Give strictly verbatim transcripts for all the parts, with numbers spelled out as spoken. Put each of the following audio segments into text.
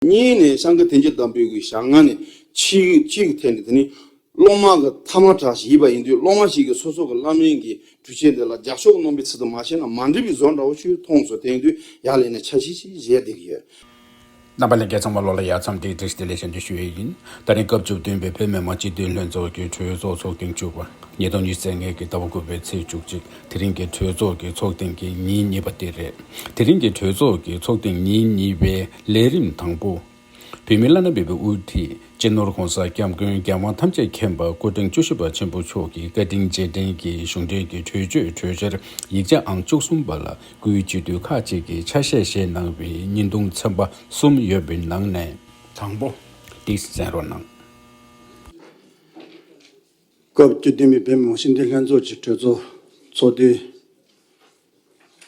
གཉིས་ནས་སངས་རྒྱས་བསྟན་རྒྱས་དམ་པའི་གི་ཞལ་སྔ་ནས་ཕྱིའི་ཕྱིའི་གི་ཐད་ནས་དེ་ནི་སློབ་མ་གི་ཐ་མ་དྲག་ཞིག་ཡིན་པ་ཡིན་དུས། སློབ་མ་ཞིག་གིས་སོ་སོ་གི་བླ་མའི་གི་གྲོས་ཆོད་འདི་ལ་རྒྱབ་སྐྱོར་གནང་བའི་ཚུལ་དུ་མ་བྱས་ན་མ་འགྲིག་པའི་བཟོ་འདྲ་བོ་ཞིག་མཐོང་སོང་། དེ་ཡིན་དུས་ཡར་ལས་ནས་འཆར་གཞི་ཞིག་བཞེས་བསྡད་ཀྱི་ཡོད། རྣམ་པ་ལྷན་རྒྱས་ཚང་མ་ལོ་ལ་ཡ་མཚམས་འདིའི་བཀྲ་ཤིས་བདེ་ལེགས་ཞལ་འདོན་ཞུ་ཡས་ཡིན། ད་རིང་སྐབས་བཅུ་བདུན་པའི་བོད་མི་མང་སྤྱི་འཐུས་ལྷན་ཚོགས་ཀྱི་གྲོས་ཚོགས་ཚོགས་ཐེངས་བཅུ་པ། ཉིས་སྟོང་ཉི་ཤུ་རྩ་ལྔ་གི་ཟླ་བ་དགུ་པའི་ཚེས་བཅུ་གཅིག་དེ་རིང་གི་གྲོས་ཚོགས་ཀྱི་ཚོགས་ཐེངས་ཀྱི་ཉིན་གཉིས་པ་དེ་རེད། དེ་རིང་གི་གྲོས་ཚོགས་ཀྱི་ཚོགས་ཐེངས་ཉིན་གཉིས་པའི་ལས་རིམ་དང་པོ། བོད་མིའི་བླ་ན་མེད་པའི་དབུ་ཁྲིད་སྤྱི་ནོར་༧གོང་ས་༧སྐྱབས་མགོན་རྒྱལ་དབང་ཐམས་ཅད་མཁྱེན་པ་སྐུ་ཕྲེང་བཅུ་བཞི་པ་ཆེན་པོ་མཆོག་གི་བཀའ་དྲིན་རྗེས་དྲན་གྱི་གཞུང་འབྲེལ་གྱི་གྲོས་ཆོད་གྲོས་འཆར་ཡིག་ཆ་ཨང་བཅུ་གསུམ་པ་ལ་སྐུའི་སྤྱི་འཐུས་ཁག་ཅིག་གིས་ཆ་ཤས་བཞེས་གནང་བའི་བརྙན་ཐུང་ཚན་པ་གསུམ་ཡོད་པའི་ནང་ནས་དང་པོ་དེ་གསན་རོགས་གནང་། སྐབས་བཅུ་བདུན་པའི་བོད་མི་མང་སྤྱི་འཐུས་ལྷན་ཚོགས་ཀྱི་གྲོས་ཚོགས་ཚོགས་དུས་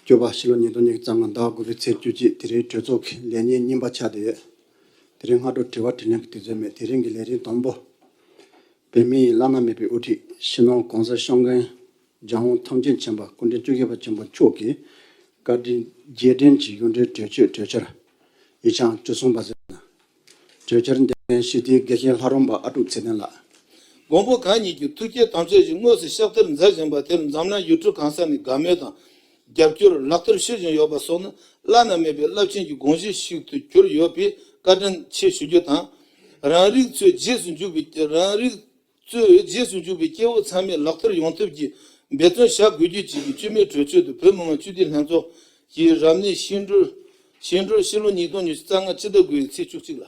བཅུ་པ་ཕྱི་ལོ་ཉིས་སྟོང་ཉི་ཤུ་རྩ་ལྔ་ཟླ་བ་དགུ་པའི་ཚེས་བཅུ་གཅིག་དེ་རིང་གྲོས་ཚོགས་ཀྱི་ལས་ཉིན་གཉིས་པ་ཆགས་བསྡད་ཡོད། དེ་རིང་སྔ་དྲོ་དྲི་བ་དྲིས་ལན་གྱི་དུས་ཚོད་མེད། དེ་རིང་གི་ལས་རིམ་དང་པོ། བོད་མིའི་བླ་ན་མེད་པའི་དབུ་ཁྲིད་སྤྱི་ནོར་༧གོང་ས་༧སྐྱབས་མགོན་རྒྱལ་དབང་ཐམས་ཅད་མཁྱེན་པ་སྐུ་ཕྲེང་བཅུ་བཞི་པ་ཆེན་པོ་མཆོག་གི་བཀའ་དྲིན་རྗེས་དྲན་གྱི་གཞུང་འབྲེལ་གྲོས་ཆོད་གྲོས་འཆར་ཡིག་ཆ་ཨང་བཅུ་གསུམ་པ་ཟེར་ན། གྲོས་འཆར་འདེམས་ཞུ་དེ་དགེ་བཤེས་ལྷ་རམས་པ་ཨ་ཀྲུག་ཚེ་བརྟན་ལགས། མགོན་པོ་གང་ཉིད་ཀྱི་ཐུགས་བསྐྱེད་དམ་བཅའ་བཞིན་དངོས་སུ་ཕྱག་བསྟར་མཛད་བཞིན་པ་དེར་འཛམ་གླིང་ཡུལ་གྲུ་གང་ས་ནས་དགའ་མོས་དང་རྒྱབ་སྐྱོར་ལག་བསྟར་ཞུ་བཞིན་ཡོད་པ་སོགས་ནི་བླ་ན་མེད་པའི་རླབས་ཆེན་གྱི་དགོངས་གཞི་ཞིག་ཏུ་གྱུར་ཡོད་པས་བཀའ་དྲིན་ཆེ་ཞུ་རྒྱུ་དང་། རང་རིགས་ཚོའི་རྗེས་སུ་འཇུག་པའི་རང་རིགས་གཙོས་རྗེས་སུ་འཇུག་པའི་སྐྱེ་བོ་ཚང་མས་ལག་བསྟར་ཡོང་ཐབས་ཀྱི་འབད་བརྩོན་བྱ་དགོས་རྒྱུ་བཅས་ཀྱི་སྤྱི་མོས་གྲོས་ཆོད་དུ་བོད་མི་མང་སྤྱི་འཐུས་ལྷན་ཚོགས་ཀྱི་རབ་གནས་ཕྱི་དྲོ་ཕྱི་དྲོ་ཕྱི་ལོ་ཉིས་སྟོང་ཉི་ཤུ་རྩ་ལྔ་ཕྱི་ཟླ་དགུ་པའི་ཚེས་བཅུ་གཅིག་ལ།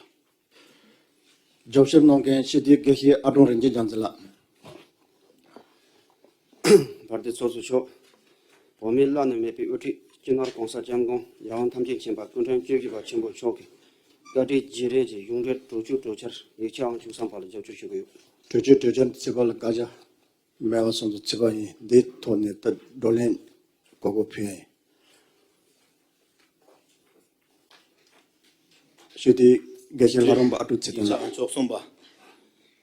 རྒྱབ་སྐྱོར་གནང་མཁན་སྤྱི་འཐུས་དགེ་བཤེས་ཨ་ཀྲུག་རིན་ཆེན་རྒྱལ་མཚན་ལགས། བར་དུ་ཚོགས་གཙོ་མཆོག་བོད་མིའི་བླ་ན་མེད་པའི་དབུ་ཁྲིད་སྤྱི་ནོར་༧གོང་ས་༧སྐྱབས་མགོན་རྒྱལ་དབང་ཐམས་ཅད་མཁྱེན་པ་སྐུ་ཕྲེང་བཅུ་བཞི་པ་ཆེན་པོ་མཆོག་གི་བཀའ་དྲིན་རྗེས་དྲན་གྱི་གཞུང་འབྲེལ་གྲོས་ཆོད་གྲོས་འཆར་ཡིག་ཆ་ཨང་བཅུ་གསུམ་པ་ལ་རྒྱབ་སྐྱོར་ཞུ་གི་ཡོད། གྲོས་ཆོད་གྲོས་འཆར་ཚིག་པ་ལ་བཀའ་རྒྱ་མེད་པ་སོང་ཙང་ཚིག་པ་ཡིན། འདིའི་ཐོག་ནས་ད་བགྲོ་གླེང་གོ་སྐབས་ཕུལ་ཡ་ཡིན། ཞུ་དེ་དགེ་བཤེས་ལྷ་རམས་པ་ཨ་ཀྲུག་ཚེ་བརྟན་ལགས། ཡིག་ཆ་ཨང་བཅུ་གསུམ་པ་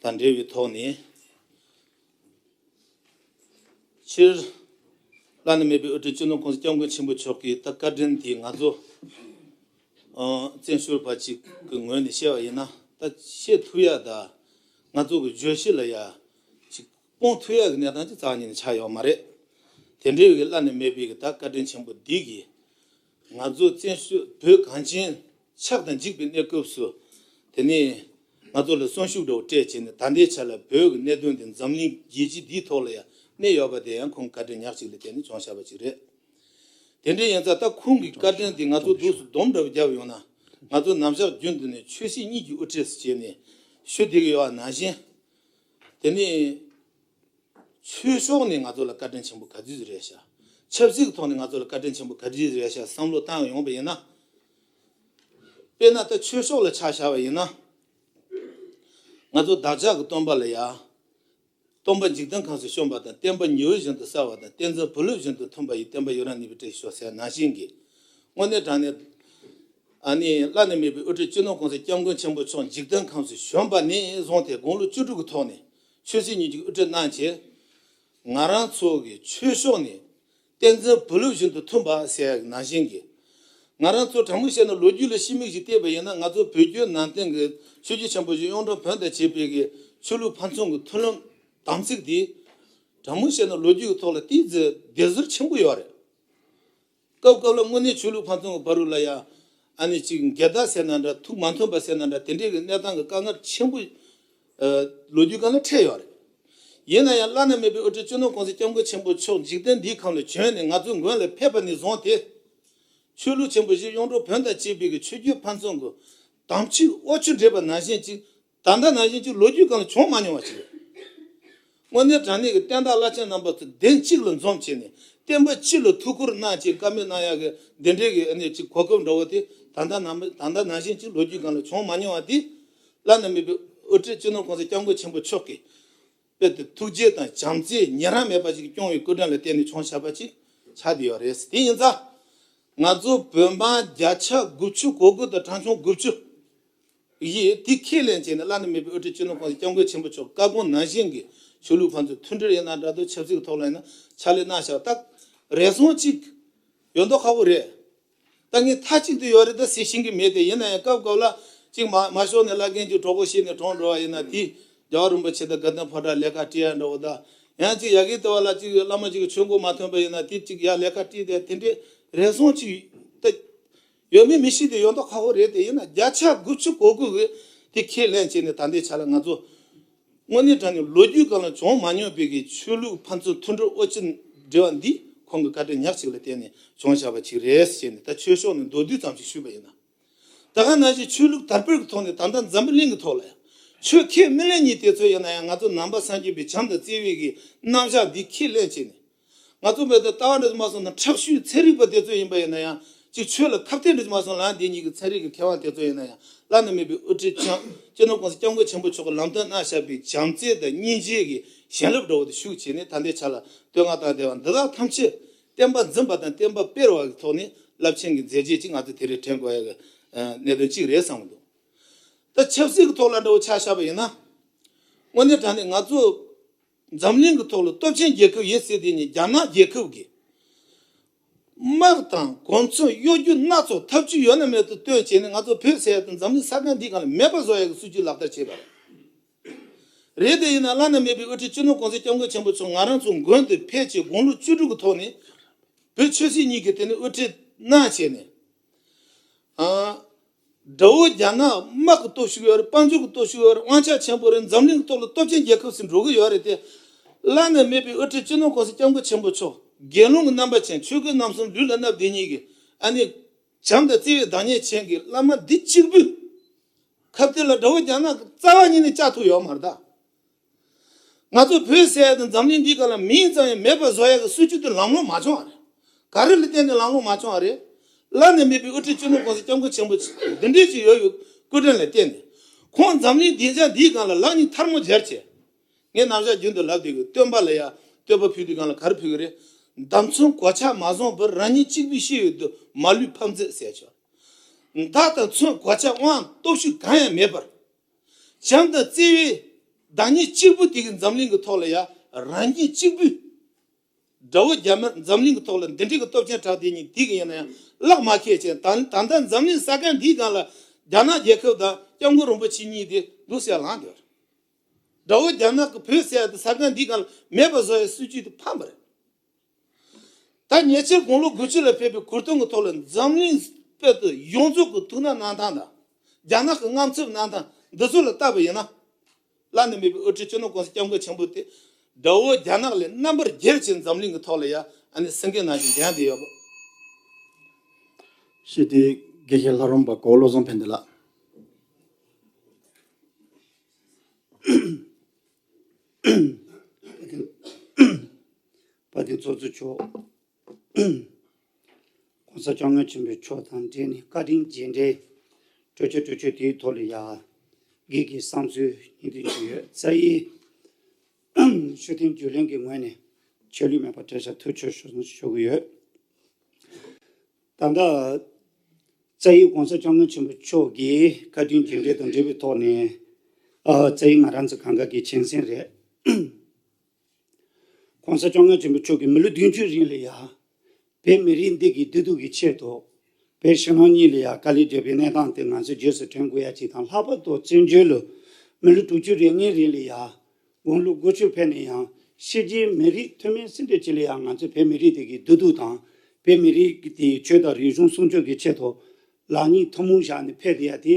དང་འབྲེལ་བའི་ཐོག་ནས། སྤྱིར་བླ་ན་མེད་པའི་དབུ་ཁྲིད་སྤྱི་ནོར་༧གོང་ས་༧སྐྱབས་མགོན་ཆེན་པོ་མཆོག་གི་ད་བཀའ་དྲིན་དེ་ང་ཚོ་ཨ་བཙན་བྱོལ་བ་ཅིག་གི་ངོས་ནས་བཤད་པ་ཡིན་ན་ད་བཤད་ཐུབ་ཡ་ད་ང་ཚོ་གི་བརྗོད་གཞི་ལ་ཡ་ཅིག་སྤུངས་ཐུབ་ཡ་གི་གནས་སྟངས་ཅིག་རྩ་བ་ཉིད་ནས་ཆགས་ཡོད་མ་རེད། དེ་འདྲའི་གི་བླ་ན་མེད་པའི་གི་ད་བཀའ་དྲིན་ཆེན་པོ་འདི་གིས་ང་ཚོ་བཙན་བྱོལ་བོད་གངས་ཅན་ཆགས་དང་འཇིག་པའི་གནས་སྐབས་སུ་དེ་ནས་ང་ཚོ་ལ་གསོན་ཤུགས་འདྲ་བོ་སྤྲད་བྱས་ནས་ད་ལྟའི་ཆ་ལ་བོད་ཀྱི་གནད་དོན་དེ་འཛམ་གླིང་རྒྱལ་སྤྱི་འདིའི་ཐོག་ལ་ཡང་གནས་ཡོད་པ་དེ་ཡང་ཁོང་བཀའ་དྲིན་ཉག་གཅིག་ལ་བརྟེན་ནས་བྱུང་བཞག་པ་ཅིག་རེད། དེ་འདྲ་ཡིན་ཙང་ད་ཁོང་གི་བཀའ་དྲིན་དེ་ང་ཚོ་འདུག་སེ་སྡོམ་འདྲ་བོ་བརྒྱབ་ཡོང་ན་ང་ཚོ་ནམ་ཞག་རྒྱུན་དུ་ནས་ཆོས་སྲིད་གཉིས་ཀྱི་དབུ་ཁྲིད་ཟེར་བྱས་ནས་ཞུ་བསྡད་ཀྱི་ཡོད་པ་ནང་བཞིན། དེ་ནས། ཆོས་ཕྱོགས་ནས་ང་ཚོ་ལ་བཀའ་དྲིན་ཆེན་པོ་ག་ཚོད་ཅིག་རེད་ཤག་ཆབ་སྲིད་ཀྱི་ཐོག་ནས་ང་ཚོ་ལ་བཀའ་དྲིན་ཆེན་པོ་ག་ཚོད་ཅིག་རེད་ཤག་བསམ་བློ་བཏང་ཡོང་པ་ཡིན་ན། དཔེར་ན་ད་ཆོས་ཕྱོགས་ལ་ཆ་བཞག་པ་ཡིན་ན། ང་ཚོ་བདག་ཅག་གི་སྟོན་པ་ལ་ཡ། སྟོན་པ་འཇིག་རྟེན་ཁམས་སུ་བྱོན་པ་དང་བསྟན་པ་ཉི་འོད་བཞིན་དུ་གསལ་བ་དང་བསྟན་འཛིན་བུ་སློབ་བཞིན་དུ་མཐུན་པ་ཡི་བསྟན་པ་ཡུན་རིང་གནས་པའི་བཀྲ་ཤིས་ཤོག་ཟེར་ནང་བཞིན་གྱི། དངོས་གནས་དྲང་གནས། ཨ་ནི་བླ་ན་མེད་པའི་དབུ་ཁྲིད་སྤྱི་ནོར་༧གོང་ས་༧སྐྱབས་མགོན་ཆེན་པོ་མཆོག་འཇིག་རྟེན་ཁམས་སུ་བྱོན་པ་ནས་བཟུང་སྟེ་དགུང་ལོ་བཅུ་དྲུག་གི་ཐོག་ནས་ཆོས་སྲིད་གཉིས་ཀྱི་དབུ་ཁྲིད་གནང་བྱས། ང་རང་ཚོ་གི་ཆོས་ཕྱོགས་ནས་བསྟན་འཛིན་བུ་སློབ་བཞིན་དུ་མཐུན་པ་ཟེར་ཡག་ནང་བཞིན་གྱི། ང་རང་ཚོ་དྲང་མོ་བཤད་ན་ལོ་རྒྱུས་ལ་ཕྱི་མིག་ཅིག་བལྟས་པ་ཡིན་ན་ང་ཚོ་བོད་བརྒྱུད་ནང་བསྟན་གྱི་ཆོས་བརྒྱུད་ཆེན་པོ་བཞི་གཡུང་དྲུང་བོན་དང་བཅས་པའི་གི་ཆོས་ལུགས་ཕན་ཚུན་གྱི་མཐུན་ལམ་དམ་ཚིག་དེ། དྲང་མོ་བཤད་ན་ལོ་རྒྱུས་ཀྱི་ཐོག་ལ་ཏོག་ཙམ་སྡེབ་གསོད་ཆེན་པོ་ཡོད་རེད། སྐབས་སྐབས་ལ་དངོས་གནས་ཆོས་ལུགས་ཕན་ཚུན་གྱི་བར་དུ་ལ་ཡ། ཨ་ནི་ཅིག་འགལ་ཟླ་ཟེར་ན་འདྲ་ཐུགས་མ་མཐུན་པ་ཟེར་ན་འདྲ་དེ་འདྲའི་གི་གནས་སྟངས་ཀྱི་དཀའ་ངལ་ཆེན་པོ། ཨ། ལོ་རྒྱུས་སྒང་ལ་འཕྲད་ཡོད་རེད། ཡིན་ན་ཡང་བླ་ན་མེད་པའི་དབུ་ཁྲིད་སྤྱི་ནོར་༧གོང་ས་༧སྐྱབས་མགོན་ཆེན་པོ་མཆོག་འཇིག་རྟེན་འདིའི་ཁམས་ལ་བྱོན་ནས་ང་ཚོའི་མགོན་ལ་ཕེབས་པ་ནས་བཟུང་སྟེ། ཆོས་ལུགས་ཆེན་པོ་བཞི་གཡུང་དྲུང་བོན་དང་བཅས་པའི་གི་ཆོས་བརྒྱུད་ཕན་ཚུན་གྱི་དམ་ཆོས་དབུ་ཁྲིད་འདྲེས་པ་ནང་བཞིན་ཅིག་ད་ལྟ་ནང་བཞིན་གྱི་ལོ་རྒྱུས་སྒང་ལ་བྱུང་མ་མྱོང་བ་ཞིག་རེད། དངོས་གནས་དྲང་གནས་ཀྱི་བསྟན་བདག་བླ་ཆེན་རྣམ་པ་ཚོ་གདན་གཅིག་ལ་འཛོམས་བྱས་ནས་བསྟན་པ་སྤྱི་ལ་ཐུགས་ཁུར་གནང་བྱས་བཀའ་མོལ་གནང་ཡག་གི་འདི་འདྲའི་གི་ཨ་ནི་ཅིག་གོ་སྐབས་འདྲ་བོ་དེ་ད་ལྟ་ནང་ད་ལྟ་ནང་བཞིན་གྱི་ལོ་རྒྱུས་སྒང་ལ་བྱུང་མ་མྱོང་བ་དེ་བླ་ན་མེད་པའི་དབུ་ཁྲིད་སྤྱི་ནོར་༧གོང་ས་༧སྐྱབས་མགོན་ཆེན་པོ་མཆོག་གིས་དཔེ་དེ་ཐུགས་རྗེ་དང་བྱམས་བརྩེ་ཉེ་རང་མེད་པ་ཞིག་སྐྱོང་བའི་སྐུ་དྲིན་ལ་བརྟེན་ནས་བྱུང་བཞག་པ་ཅིག་ཆགས་བསྡད་ཡོད་རེད། དེ་ཡིན་ཙང་ང་ཚོ་བོད་འབངས་བརྒྱ་ཆ་དགུ་བཅུ་གོ་དགུ་དང་གྲངས་ཆུང་དགུ་བཅུ། ཡིས་དེ་ཁས་ལེན་བྱས་ནས་བླ་ན་མེད་པའི་དབུ་ཁྲིད་སྤྱི་ནོར་༧གོང་ས་༧སྐྱབས་མགོན་ཆེན་པོ་མཆོག་བཀའ་དགོངས་ནང་བཞིན་གྱི་ཆོས་ལུགས་ཕན་ཚུན་མཐུན་སྒྲིལ་ཡིན་ན་འདྲ་འདུག་ཆབ་སྲིད་ཀྱི་ཐོག་ལ་ཡིན་ན་ཕྱག་ལས་གནང་བཞག་ད་རེ་ཟུང་གཅིག་ཡོད་མདོག་ཁ་པོ་རེད། ད་ངས་མཐའ་གཅིག་ཏུ་ཡོད་རེད་ད་ཟེར་ཤེས་ཀྱི་མེད་དེ། ཡིན་ན་ཡང་སྐབས་སྐབས་ལ་ གཅིག་མ་མ་ཤོར་ནས་བླ་རྒན་གྱི་གྲོགས་པོ་བཤད་ནས་གྲོངས་འགྲོ་བ་ཡིན་ན། དེ་རྒྱལ་བ་རིན་པོ་ཆེ་དང་དགའ་ལྡན་ཕོ་བྲང་ལས་ཀ་སྤྲད་ཡ་འདྲ་བོ་དང་། ཡང་གཅིག་ཡ་གི་ལྟ་བ་ལ་གཅིག་བླ་མ་གཅིག་གི་ཆོས་འཁོར་མ་ཐོན་པ་ཡིན་ན། དེ་གཅིག་ཡ་ལས་ཀ་སྤྲད་དེ་དེ་འདྲའི་རེ་ཟུང་གཅིག་ད་ཡོད་མེད་མི་ཤེས་དེ་ཡོད་མདོག་ཁ་པོ་རེད། དེ་ཡིན་ན་བརྒྱ་ཆ་དགུ་བཅུ་གོ་དགུ་གི་དེ་ཁས་ལེན་བྱས་ནས། ད་ལྟའི་ཆ་ལ་ང་ཚོ་དངོས་གནས་དྲང་གནས་ལོ་རྒྱུས་སྒང་ལ་བྱུང་མ་མྱོང་པའི་གི་ཆོས་ལུགས་ཕན་ཚུན་མཐུན་སྒྲིལ་དབུ་ཁྲིད་འབྲེལ་བ་འདི་ཁོང་གི་བཀའ་དྲིན་ཉག་གཅིག་ལ་བརྟེན་ནས་བྱུང་བཞག་པ་ཅིག་རེད་ཟེར་ནས། ད་ཆོས་ཕྱོགས་ནས་མདོར་བསྡུས་ཙམ་ཞིག་ཞུས་པ་ཡིན་ན། ད་ག་ནང་བཞིན་ཆོས་ལུགས་དར་སྤེལ་གྱི་ཐོག་ནས། ད་ལྟ་འཛམ་བུ་གླིང་གི་ཐོག་ལ་ཡང་ཆོས་ཁས་མི་ལེན་མཁན་དེ་ཚོ་ཡིན་ན་ཡང་། ང་ཚོ་ནང་པ་སངས་རྒྱས་པའི་བྱམས་དང་བརྩེ་བའི་གི་རྣམ་གཞག་འདི་ཁས་ལེན་བྱས་ནས། ང་ཚོ་མེད་དུ་ལྟ་བ་འདྲ་མ་སོང་ན། ཁྲག་ཤུལ་ཚན་རིག་པ་དེ་ཚོ་ཡིན་པ་ཡིན་ན་ཡང་། ཅིག་ཆོས་ལ་ཁ་གཏད་འདྲ་མ་སོང་ལ། འདི་གཉིས་ཀྱི་ཚན་རིག་གི་མཁས་དབང་དེ་ཚོ་ཡིན་ན་ཡང་། བླ་ན་མེད་པའི་དབུ་ཁྲིད་བྱམས་སྤྱི་ནོར་༸གོང་ས་༸སྐྱབས་མགོན་ཆེན་པོ་མཆོག་གིས་ལམ་སྟོན་གནང་བཞག་པའི་བྱམས་བརྩེ་དང་སྙིང་རྗེ་གི་བྱིན་རླབས་འདྲ་བོ་དེ་ཤུགས་བྱས་ནས། ད་ལྟའི་ཆ་ལ་བསྟོད་བསྔགས་བཏང་བསྡད་པ་འདི་དག་ཐམས་ཅད་བསྟན་པ་འཛིན་པ་དང་བསྟན་པ་སྤེལ་བ་གི་ཐོག་ནས་རླབས་ཆེན་གྱི་མཛད་རྗེས་ཅིག་ང་ཚོས་དེ་རིང་དྲན་དགོས་ཡ་གི་ཨ་གནད་དོན་གཅིག་རེད་བསམ་གྱི་འདུག་ད་ཆབ་སྲིད་ཀྱི་ཐོག་ལ་འདྲ་བོ་ཆ་བཞག་པ་ཡིན་ན། དངོས་གནས་དྲང་གནས་ང་ཚོ་འཛམ་གླིང་གི་ཐོག་ལ་སྟོབས་ཆེན་རྒྱལ་ཁབ་ཡིན་ཟེར་དེ་ནི། རྒྱ་ནག་རྒྱལ་ཁབ་ཀྱིས་དམག་དང་གོ་མཚོན་གཡོ་སྒྱུ་སྣ་ཚོགས་ཐབས་ཇུས་ཡོད་ན་མེད་དུ་བཏོན་བྱས་ནས། ང་ཚོ་བོད་ཟེར་ཡ་དེ་འཛམ་གླིང་ས་ག་འདིའི་སྒང་ལ་མེད་པ་བཟོ་ཡ་གི་སྲིད་ཇུས་ལག་བསྟར་བྱས་པ་རེད། རེད། དེ་ཡིན་ན་བླ་ན་མེད་པའི་དབུ་ཁྲིད་སྤྱི་ནོར་༸གོང་ས་༸སྐྱབས་མགོན་ཆེན་པོ་མཆོག་ང་རང་ཚོ་མགོན་དུ་ཕེབས་བྱས་དགུང་ལོ་བཅུ་དྲུག་གི་ཐོག་ནས། བོད་ཆོས་སྲིད་གཉིས་ཀྱི་དེ་ནས་དབུ་ཁྲིད་གནང་བྱས་ནས། ཨ། དགྲ་བོ་རྒྱ་ནག་དམག་གི་སྟོབས་ཤུགས་ཡོད་རེད། དཔལ་འབྱོར་གྱི་སྟོབས་ཤུགས་ཡོད་རེད། དབང་ཆ་ཆེན་པོ་རེད། འཛམ་གླིང་གི་ཐོག་ལ་སྟོབས་ཆེན་རྒྱལ་ཁབ་ཟེར་འགྲོ་གི་ཡོད་རེད་དེ། བླ་ན་མེད་པའི་དབུ་ཁྲིད་སྤྱི་ནོར་༸གོང་ས་༸སྐྱབས་མགོན་ཆེན་པོ་མཆོག་དགེ་སློང་གི་རྣམ་པ་ཅན། ཆོས་གོས་རྣམ་གསུམ་ལུས་ལ་བསྣམས་དེ་ཉིད་ཀྱི། ཨ་ནི་བྱམས་དང་བརྩེ་བའི་བདག་ཉིད་ཅན་གྱི་བླ་མ་འདི་གཅིག་པུས། ཁ་གཏད་ལ་དགྲ་བོ་རྒྱ་ནག་གི་རྩ་བ་ཉིད་ནས་བཅག་ཐུབ་ཡོད་མ་རེད་ད། ང་ཚོ་བོད་ཟེར་ཡ་དེ་འཛམ་གླིང་འདིའི་སྒང་ལ་མིང་ཙམ་ཡང་མེད་པ་བཟོ་ཡ་གི་སྲིད་ཇུས་དེ་ལམ་ལྷོང་མ་བྱུང་བ་རེད། ག་རེ་ལ་བརྟེན་ནས་ལམ་ལྷོང་མ་བྱུང་བ་རེད། བླ་ན་མེད་པའི་དབུ་ཁྲིད་སྤྱི་ནོར་༸གོང་ས་༸སྐྱབས་མགོན་ཆེན་པོ་འདི་འདྲས་ཅིག་ཡོད་ཡོད་སྐུ་དྲིན་ལ་བརྟེན་ནས། ཁོང་འཛམ་གླིང་བདེ་འཇགས་འདིའི་སྒང་ལ་ལག་གཉིས་ཐལ་མོ་སྦྱར་བྱས། ངས་ནམ་ཞག་རྒྱུན་དུ་ལབ་བསྡད་ཀྱི། སྟོན་པ་ལ་ཡ་བསྟོད་པ་ཕུལ་དུས་སྒང་ལ་ག་རེ་ཕུལ་གི་རེད། མདའ་མཚོན་གོ་ཆ་མ་བཟུང་བར། རང་ཉིད་གཅིག་པུས་ཤི་ཡོད་དུས་མ་ལུས་ཕམ་མཛད་ཟེར་ཆོག་མདའ་དང་མཚོན་གོ་ཆ་དབང་སྟོབས་ཤུགས་གང་ཡང་མེད་པར། བྱམས་དང་བརྩེ་བའི་བདག་ཉིད་གཅིག་པུ་དེ་གིས་འཛམ་གླིང་གི་ཐོག་ལ་ཡ། རང་ཉིད་གཅིག་པུས་དགྲ་བོ་རྒྱ་དམར་འཛམ་གླིང་གི་ཐོག་ལ་འདི་འདྲའི་གི་སྟོབས་ཆེན་དྲག་དེ་ཉིད་དེ་གིས་ཡིན་ན་ཡང་ལག་མ་ཁེལ་བྱས། ད་ད་ལྟ་འཛམ་གླིང་ས་ག་འདིའི་སྒང་ལ་རྒྱ་ནག་རྒྱལ་ཁབ་དང་སྐྱབས་མགོན་རིན་པོ་ཆེ་གཉིས་དེ་འདུག་སེ་ལངས་བསྡད་པ་རེད། དགྲ་བོ་རྒྱ་ནག་གིས་བོད་ཟེར་ཡ་དེ་ས་ག་འདིའི་སྒང་ལ་མེད་པ་བཟོ་ཡའི་སྲིད་ཇུས་དེ་ཕམ་པ་རེད། ད་ཉེ་ཆར་དགུང་ལོ་དགུ་བཅུ་ལ་ཕེབས་པའི་གོ་སྟོན་གྱི་ཐོག་ལ། འཛམ་གླིང་དཔེ་དེ་ཡོངས་རྫོགས་ཀྱི་ཐུགས་སྣང་གནང་སྟངས་དང་། རྒྱ་ནག་གི་དངངས་འཚབ་གནང་སྟངས་འདི་ཚོ་ལ་བལྟས་པ་ཡིན་ན། བླ་ན་མེད་པའི་དབུ་ཁྲིད་སྤྱི་ནོར་༸གོང་ས་༸སྐྱབས་མགོན་ཆེན་པོ་དེ་དགྲ་བོ་རྒྱ་ནག་ལས་རྣམ་པར་རྒྱལ་ཆེ་འཛམ་གླིང་གི་ཐོག་ལ་ཡ། ཨ་ནི་སེང་གེ་ནང་བཞིན་བསྡད་བསྡད་ཡོད་པ། ཞེས་དེ་དགེ་བཤེས་ལྷ་རམས་པ་གོ་བློ་བཟང་ཕན་བདེ་ལགས། དཔལ་ལྡན་ཚོགས་གཙོ་མཆོག ༸གོང་ས་༸སྐྱབས་མགོན་ཆེན་པོ་མཆོག་དང་འབྲེལ་ནས་བཀའ་དྲིན་རྗེས་དྲན་གྲོས་ཆོད་གྲོས་ཆོད་དེའི་ཐོག་ལ་ཡ། སྒེར་གྱི་བསམ་ཚུལ་སྙིང་དོན་ཞུ་ཡོད། རྩ་ཡི་ཤུགས་ལྡན་རྒྱུན་ལས་ཀྱི་ངོས་ནས་ཆད་ལུས་མེད་པར་བཀྲ་ཤིས་ཐུགས་རྗེ་ཆེ་ཞུ་གི་ཡོད། ད་ལྟ་རྩ་ཡི་༸གོང་ས་༸སྐྱབས་མགོན་ཆེན་པོ་མཆོག་གི་བཀའ་དྲིན་རྗེས་དྲན་དང་འབྲེལ་བའི་ཐོག་ནས། ཨ། རྩ་ཡི་ང་རང་ཚོ་གང་ག་གི་སྤྱན་གཟིགས་རེད། ༸གོང་ས་༸སྐྱབས་མགོན་ཆེན་པོ་མཆོག་གིས་མི་ལོ་བདུན་ཅུ་རིང་ལ་ཡ། བོད་མི་རིགས་འདི་གི་བདེ་སྡུག་གི་ཆེད་དུ། བོད་ཕྱི་ནང་གཉིས་ལ་ཡ་དཀའ་ལས་བརྒྱབ་པའི་གནས་སྟངས་དེ་ང་ཚོས་རྗེས་སུ་དྲན་དགོས་ཡ་གཅིག་དང་། ལྷག་པར་དུ་བཙན་བྱོལ་ལ་མི་ལོ་དྲུག་ཅུ་རེ་ལྔའི་རིང་ལ་ཡ། དགུང་ལོ་དགུ་བཅུ་ཕེབས་ནས་ཡང་། ཕྱི་རྒྱལ་མི་རིགས་མཐོ་དམན་སུ་འདྲ་ཅིག་ལ་ཡང་ང་ཚོ་བོད་མི་རིགས་དེ་གི་བདེ་སྡུག་དང་། བོད་མི་རིགས་དེའི་ཆོས་དང་རིག་གཞུང་སྲུང་སྐྱོབ་ཀྱི་ཆེད་དུ་ལག་གཉིས་ཐུན་མོང་བཞག་ནས་ཕེབས་བསྡད་ཡ་དེ།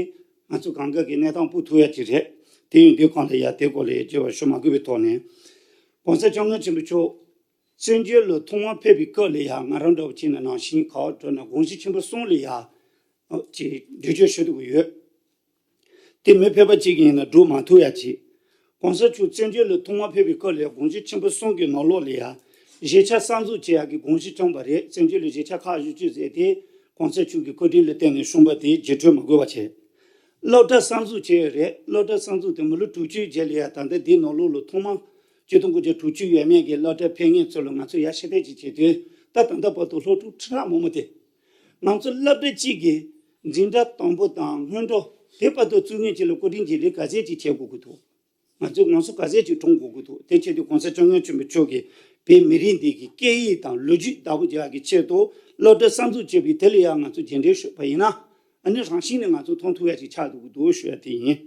ང་ཚོ་གང་ག་གི་གནས་སྟངས་སྤུ་ཐུག་ཡ་ཅིག་རེད། དེ་ཡིན་དུས་གང་ལ་ཡ་དེ་སྐོར་ལ་ཡ་དྲི་བ་ཞུ་མ་དགོས་པའི་ཐོག་ནས། ༸གོང་ས་༸སྐྱབས་མགོན་ཆེན་པོ་མཆོག་བཙན་བྱོལ་ལ་ཐོག་མར་ཕེབས་པའི་སྐབས་ལ་ཡ། ང་རང་འདྲ་བོ་བྱས་ན་ནང་བཞིན་ག་པར་འགྲོ་ན་དགོངས་གཞི་ཆེན་པོ་གསུམ་ལ་ཡ། ཅིག་འགྲེལ་བརྗོད་ཞུ་འདོད་ཀྱི་ཡོད། དེ་མི་ཕལ་པ་གཅིག་ཡིན་ན་སྒྲུབ་མ་ཐུབ་ཡ་གཅིག ༸གོང་ས་མཆོག་བཙན་བྱོལ་ལ་ཐོག་མར་ཕེབས་པའི་སྐབས་ལ་དགོངས་གཞི་ཆེན་པོ་གསུམ་གྱི་ནང་ལོགས་ལ་ཡ། གཞིས་ཆགས་གསར་འཛུགས་བྱེད་ཡག་གི་དགོངས་གཞི་བསྐྱངས་པ་རེད། བཙན་བྱོལ་ལ་གཞིས་ཆགས་ཁག་བཞི་བཅུ་ཟེར་དེ། ༸གོང་ས་མཆོག་གི་བཀའ་དྲིན་ལ་བརྟེན་ནས་བྱུང་བ་དེ་རྗེས་ཁྲོལ་མ་དགོས་པ་བྱས། སློབ་གྲྭ་གསར་འཛུགས་བྱས་ཡོད་རེད། སློབ་གྲྭ་གསར་འཛུགས་དེ་མི་ལོ་དྲུག་ཅུའི་རྗེས་ལ་ཡ། ད་ལྟ་འདིའི་ནང་ལོགས་ལ་ཐོག་མར་ཆིག་སྟོང་དགུ་བརྒྱ་དྲུག་ཅུ་ཡས་མས་ཀྱི་སློབ་གྲྭ་ཕེབས་མཁན་ཚོ་ལ་ང་ཚོས་ཡར་ཞུ་གཏུག་ཅིག་བྱེད་དུས། ད་ད་ལྟ་བར་དུ་སློབ་ཕྲུག་ཁྲི་ཕྲག་མང་པོ་དེ། ང་ཚོ་སློབ་གྲྭ་གཅིག་གི་འཛིན་གྲྭ་དང་པོ་དང་སྔོན་འགྲོ་དེ་བར་དུ་བཙུགས་མཁན་ཅིག་ལ་བཀའ་དྲིན་རྗེས་དྲན་ག་ཚད་ཅིག་བྱེད་དགོས་ཀྱི་འདུག་ང་ཚོས་ང་ཚོ་ག་ཚད་ཅིག་བསྐྲུན་དགོས་ཀྱི་འདུག་དེ་བྱེད་དུས་༸གོང་ས་༸སྐྱབས་མགོན་ཆེན་པོ་མཆོག་གིས་བོད་མི་རིགས་འདི་གི་སྐད་ཡིག་དང་ལོ་རྒྱུས་བདག་པོ་རྒྱག་གི་ཆེད་དུ་སློབ་གྲྭ་གསར་འཛུགས་བྱས་པའི་དེ་ལ་ཡང་ང་ཚོ་རྗེས་དྲན་ཞུས་པ་ཡིན་ན། ཨ་ནི་རང་བཞིན་ནས་ང་ཚོ་མཐོང་ཐུབ་ཡ་ཅིག་ཆགས་འདུག་གི་འདུག་ཞུ་ཡ་དེ་ཡིན།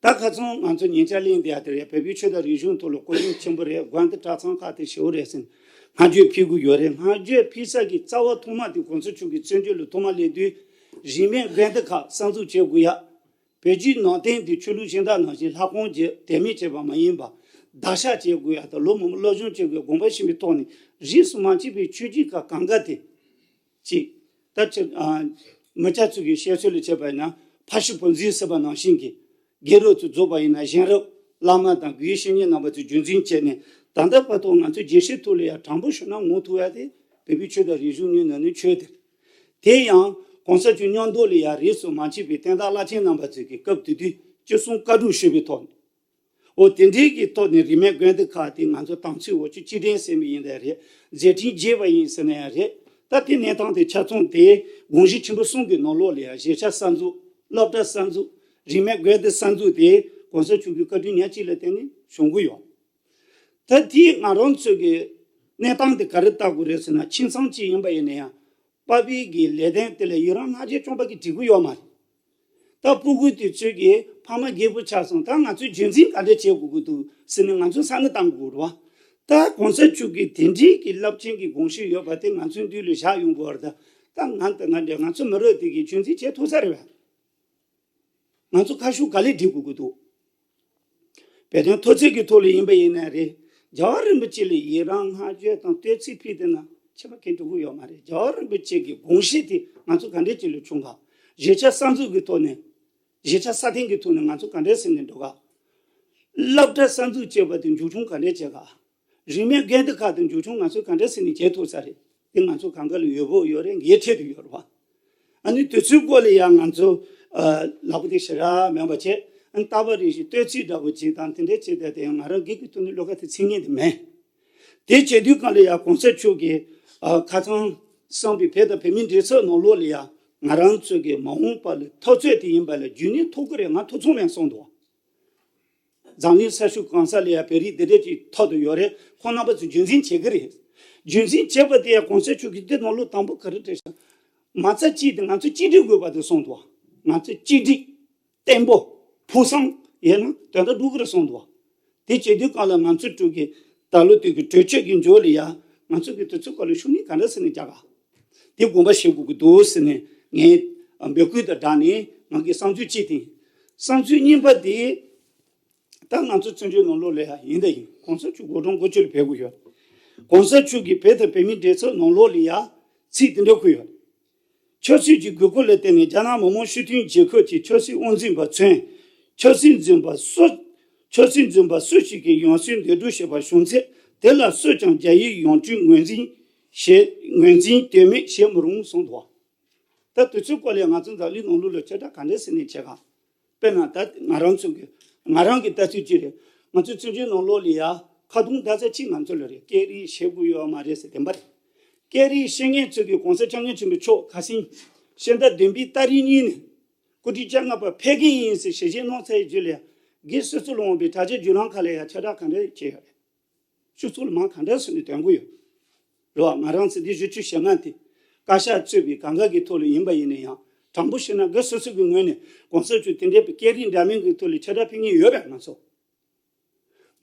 ད་ཁ་སང་ང་ཚོ་ཉེ་ཆར་གླེང་བསྡད་ཡ་དེ་རེད། བོད་པའི་ཆོས་དང་རིག་གཞུང་ཐོག་ལ་གོ་རིམ་ཆེན་པོ་རེད། དགོན་སྡེ་གྲྭ་ཚང་ཁག་དེ་ཞེ་པོ་རེད་ཟེར་ནས་བསྔགས་བརྗོད་ཕུལ་གི་ཡོད་རེད། བསྔགས་བརྗོད་ཕུལ་ས་གི་རྩ་བ་ཐོག་མ་དེ་གོང་ས་མཆོག་གི་བཙན་བྱོལ་ལ་ཐོག་མ་སླེབས་དུས་རིས་མེད་དགོན་སྡེ་ཁག་གསར་འཛུགས་བྱེད་དགོས་ཡ། བོད་བརྒྱུད་ནང་བསྟན་དེ་ཆོས་ལུགས་གཞན་དག་ནང་བཞིན་ལྷ་ཁང་བརྒྱུད་དད་མོས་བྱས་པ་མ་ཡིན་པ། བདག་ཤག་བྱེད་དགོས་ཡ་དང་ལོ་མང་པོ་སློབ་སྦྱོང་བྱེད་དགོས་དགོངས་པ་ཞུས་པའི་ཐོག་ནས་རིས་སུ་མ་ཆད་པའི་ཆོས་བརྒྱུད་ཁག་གང་ག་དེ། གཅིག་ད་ཆ་ཨ། མི་སྐྱ་ཚོ་གི་བཤད་སྲོལ་ལ་བྱས་པ་ཡིན་ན་ཕ་ཤུལ་བུ་འཛིན་ཟེར་བ་ནང་བཞིན་གྱི་དགེ་ལུགས་ཚོ་རྫོགས་པ་ཡིན་ན་གཞན་རབས་བླ་མ་དང་དགེ་བའི་བཤེས་གཉེན་རྣམ་པ་ཚོས་རྒྱུན་འཛིན་བྱས་ནས་ད་ལྟ་བར་དུ་ང་ཚོའི་རྒྱལ་སྤྱིའི་ཐོག་ལ་ཡང་དྲང་པོ་ཞུ་ན་ངོ་ཐུག་ཡ་དེ་བོད་པའི་ཆོས་དང་རིག་གཞུང་གཉིས་ནང་ནས་ཆོས་དེ། དེ་ཡང་གོང་ས་མཆོག་མཉམ་དུ་ལ་ཡང་རིས་སུ་མ་ཆད་པའི་བསྟན་བདག་བླ་ཆེན་རྣམ་པ་ཚོས་ཀྱི་སྐབས་དེ་དུས་ཅི་གསུང་བཀའ་སྒྲུབ་ཞུས་པའི་ཐོག་ནས། འོ་དེ་འདྲའི་གི་ཐོག་ནས་རིས་མེད་དགོན་སྡེ་ཁག་དེ་ང་ཚོ་དམ་ཚིག་འོ་ཆུ་སྤྱི་དྲིན་ཟེར་བ་ཡིན་ནའི་རེད། མཛད་འཕྲིན་རྒྱས་པ་ཡིན་ཟེར་ན་ཡང་རེད། ད་དེ་གནས་སྟངས་དེ་ཆ་ཚང་དེ་དགོངས་གཞི་ཆེན་པོ་གསུམ་གྱི་ནང་ལོགས་ལ་ཡང་གཞིས་ཆགས་གསར་འཛུགས། སློབ་གྲྭ་གསར་འཛུགས། རིས་མེད་དགོན་སྡེ་གསར་འཛུགས་དེ་གོང་ས་མཆོག་གི་བཀའ་དྲིན་ཉག་གཅིག་ལ་བརྟེན་ནས་བྱུང་གི་ཡོད། ད་དེ་ང་རང་ཚོ་གི་གནས་སྟངས་དེ་ག་རེ་ལྟ་དགོས་རེད་ཟེར་ན་ཁྱིམ་ཚང་གཅིག་ཡིན་པ་ཡིན་ན་ཡང་། པ་ཕའི་གི་ལས་དོན་དེ་ལ་ཡི་རང་སྔ་རྗེས་བཅོམ་པ་གིས་འགྲིག་གི་ཡོད་མ་རེད། ད་སྤུ་གུ་དེ་ཚོས་ཀྱི་ཕ་མ་རྒད་པོ་ཆགས་སོང་། ད་ང་ཚོས་རྒྱུན་འཛིན་ག་འདྲ་བྱེད་དགོས་ཀྱི་འདུག་ཟེར་ནས་ང་ཚོས་བསམ་བློ་བཏང་དགོས་རེད་བ། ད་གོང་ས་མཆོག་གིས་དེ་འདྲའི་གི་རླབས་ཆེན་གྱི་དགོངས་གཞི་ཡོད་པ་དེ་ང་ཚོའི་མདུན་ལ་བཞག་ཡོང་དགོས་རེད། ད་ང་དང་ང་འདྲ་ང་ཚོ་མི་རབས་དེ་གིས་རྒྱུན་འཛིན་བྱེད་ཐུབ་ས་རེད་བ། ང་ཚོ་ཁ་ཤུགས་ག་ལེར་སྒྲིལ་དགོས་ཀྱི་འདུག་བོད་དོན་མཐོ་ཚད་ཀྱི་ཐོག་ལ་ཡིན་པ་ཡིན་ན་རེད། རྒྱལ་བ་རིན་པོ་ཆེ་ལ་ཡི་རང་བསྔགས་བརྗོད་དང་བསྟོད་ཚིག་ཕུལ་བསྡད་ན་ཁྱད་པར་གང་འགྲོ་གི་ཡོད་མ་རེད། རྒྱལ་བ་རིན་པོ་ཆེ་གི་དགོངས་གཞི་དེ་ང་ཚོ་ག་འདྲས་ཅིག་ལ་བྱུང་ག་གཞིས་ཆགས་གསར་འཛུགས་ཀྱི་ཐོག་ནས། གཞིས་ཆགས་སྲ་བརྟན་གྱི་ཐོག་ནས་ང་ཚོ་ག་འདྲས་ཟེར་ནས་འགྲོ་ག་སློབ་གྲྭ་གསར་འཛུགས་བྱས་པ་དེ་མཇུག་སྐྱོང་ག་འདྲས་བྱེད་ག་རིས་མེད་དགོན་སྡེ་ཁག་དེ་མཇུག་སྐྱོང་ང་ཚོས་ག་འདྲས་ཟེར་ནས་བྱེད་ཐུབ་ས་རེད། དེ་ང་ཚོ་གང་ག་ལ་ཡོད་དགོས་ཡོད་རེད། འགན་འཁྱེར་དུ་ཡོད་རེད་བ། ཨ་ནི་དུས་ཚོད་སྐོར་ལ་ཡང་ང་ཚོ་ཨ་ལབ་དེ་ཞེ་དྲག་མེད་པ་བྱས། ཨ་ནི་རྟག་པར་རེ་བཞིན་བསྟོད་ཚིག་འདྲ་པོ་ཅིག་དང་དེ་འདྲས་བྱས་ཏེ་དེ་ཡང་ང་རང་སྒེར་གྱི་ཐོག་ནས་བློ་ཁ་དེ་ཚིག་ངན་དེ་མེད། དེ་བྱེད་དུས་གང་ལ་ཡང་གོང་ས་མཆོག་གིས་ཨ་ཁ་སང་གསུངས་པའི་བོད་དང་བོད་མིའི་འབྲེལ་ཚོགས་ནང་ལོགས་ལ་ཡང་ང་རང་ཚོ་གི་མ་འོངས་པ་ལ་འཐབ་རྩོད་དེ་ཡིན་པ་ལ་རྒྱུན་ནས་ཐུགས་ཁུར་རེ་ང་ཐུགས་ཚོམ་ཡང་གསུངས་འདུག་འཛམ་གླིང་ས་ཕྱོགས་གང་ས་ལ་ཡང་བོད་རིགས་འདི་འདྲས་ཀྱི་ཐོག་ཏུ་ཡོད་རེད། ཁོང་རྣམ་པ་ཚོ་རྒྱུན་འཛིན་བྱེད་ཀྱི་རེད། རྒྱུན་འཛིན་བྱེད་པ་དེ་ཡང་གོང་ས་མཆོག་གིས་འདི་ནང་ལོགས་དང་པོ་ག་རེ་བྲིས་ཤག་མ་རྩ་གཅིག་དེ་ང་ཚོ་གཅིག་སྒྲིལ་དགོས་པ་དེ་གསུངས་འདུག་ང་ཚོ་གཅིག་སྒྲིལ། བརྟན་པོ། ཕུགས་བསམ་ཡོད་ན་དོན་དག་འགྲུབ་ཀྱི་རེད་གསུངས་འདུག་དེ་བྱེད་དུས་གང་ལ་ང་ཚོ་དྲུག་གི་ད་ལོ་དུས་ཀྱི་གྲོས་ཆོད་ཀྱི་མཇུག་ལ་ཡང་ང་ཚོ་གི་དུས་ཚོད་སྐོར་ལ་ཤུགས་སྣོན་ག་འདྲ་ཟེར་ནས་རྒྱག་ག་དེ་དགོངས་པ་བཞེས་དགོས་ཀྱི་འདུག་ཟེར་ནས་ངས་འབོད་སྐུལ་དང་སྦྲགས་ནས་ང་གི་བསམ་ཚུལ་གཅིག་དེ་ཡིན། བསམ་ཚུལ་གཉིས་པ་དེ་ད་ང་ཚོ་བཙན་བྱོལ་ནང་ལོགས་ལ་ཡང་ཡིན་ད་ཡིན། གོང་ས་མཆོག་དགོང་དྲོ་འགོ་ཁྲིད་ལ་ཕེབས་དགོས་ཡོད། གོང་ས་མཆོག་གིས་བོད་དང་བོད་མིའི་འབྲེལ་ཚོགས་ནང་ལོགས་ལ་ཡང་ཚིག་དེ་འདྲ་བཀོད་ཡོད། ཆབ་སྲིད་ཀྱི་དགོས་མཁོ་ལ་བརྟེན་ནས་རྒྱ་ནག་མི་དམངས་སྤྱི་མཐུན་རྒྱལ་ཁབ་ཀྱི་ཆབ་སྲིད་དབང་འཛིན་པ་ཚོས་ཆབ་སྲིད་འཛིན་པ་སུ། ཆབ་སྲིད་འཛིན་པ་སུ་ཞིག་གིས་ཡང་སྲིད་འདེམས་སྒྲུག་བྱས་པ་བྱུང་ཚེ་དེ་ལ་སུས་ཀྱང་རྒྱ་ཡིག་ཡོངས་གྲགས་ངོས་འཛིན་བྱེད་ངོས་འཛིན་དོན་མེད་བྱེད་མི་རུང་གསུངས་འདུག་ད་དུས་ཚོད་སྐོར་ལ་ང་ཚོ་འཛམ་གླིང་ནང་ལོགས་ལ་ཆེ་དྲགས་ག་འདྲ་ཟེར་ནས་བྱེད་ག་དཔེར་ན་ད་ང་རང་ཚོ་གི་ང་རང་གི་ལྟ་ཚུལ་གཅིག་རེད། ང་ཚོ་བཙན་བྱོལ་ནང་ལོགས་ལ་ཡ་ཁ་རྡུང་ད་ཆ་གཅིག་ང་ཚོ་ལ་རེད། སྐད་རིགས་ཤེས་དགོས་ཡོད་མ་རེད་ཟེར་བདེན་པ་རེད། སྐད་རིགས་ཤེས་མཁན་ཚོ་གི་གོང་ས་སྐྱབས་མགོན་ཆེན་པོ་མཆོག་ཁ་སང་ཕྱི་ཟླ་བདུན་པའི་ཏ་རིག་གཉིས་ནས་སྐུ་ཕྲེང་བཅོ་ལྔ་པ་ཕེབས་ཀྱི་ཡིན་ཟེར་ཞལ་བཞེས་གནང་ཚར་བའི་རྗེས་ལ་ཡ་སྒེར་སོ་སོ་ལ་འོངས་པའི་དྲ་རྒྱའི་བརྒྱུད་ལམ་ཁག་ལ་ཡ་ཁྱབ་བསྒྲགས་ག་འདྲ་བྱས་ཡོད་རེད། ཆུ་ཚོད་ལ་མང་ག་འདྲ་སོང་ནས་དོན་གོ་ཡོད། རེད་བ། ང་རང་ཚོ་འདི་བཞི་བཅུ་ཞེ་ལྔ་དེ་བཀའ་ཤག་གཙོས་པའི་གང་ག་གི་ཐོག་ལ་ཡིན་པ་ཡིན་ན་ཡང་དྲང་པོ་བཤད་ན་སྒེར་སོ་སོ་གི་ངོས་ནས་གོང་ས་མཆོག་དེ་འདྲའི་སྐད་རིགས་འདྲ་མིན་གྱི་ཐོག་ལ་ཁྱབ་བསྒྲགས་ཕེབས་མཁན་ཡོད་པས་ང་ཚོ།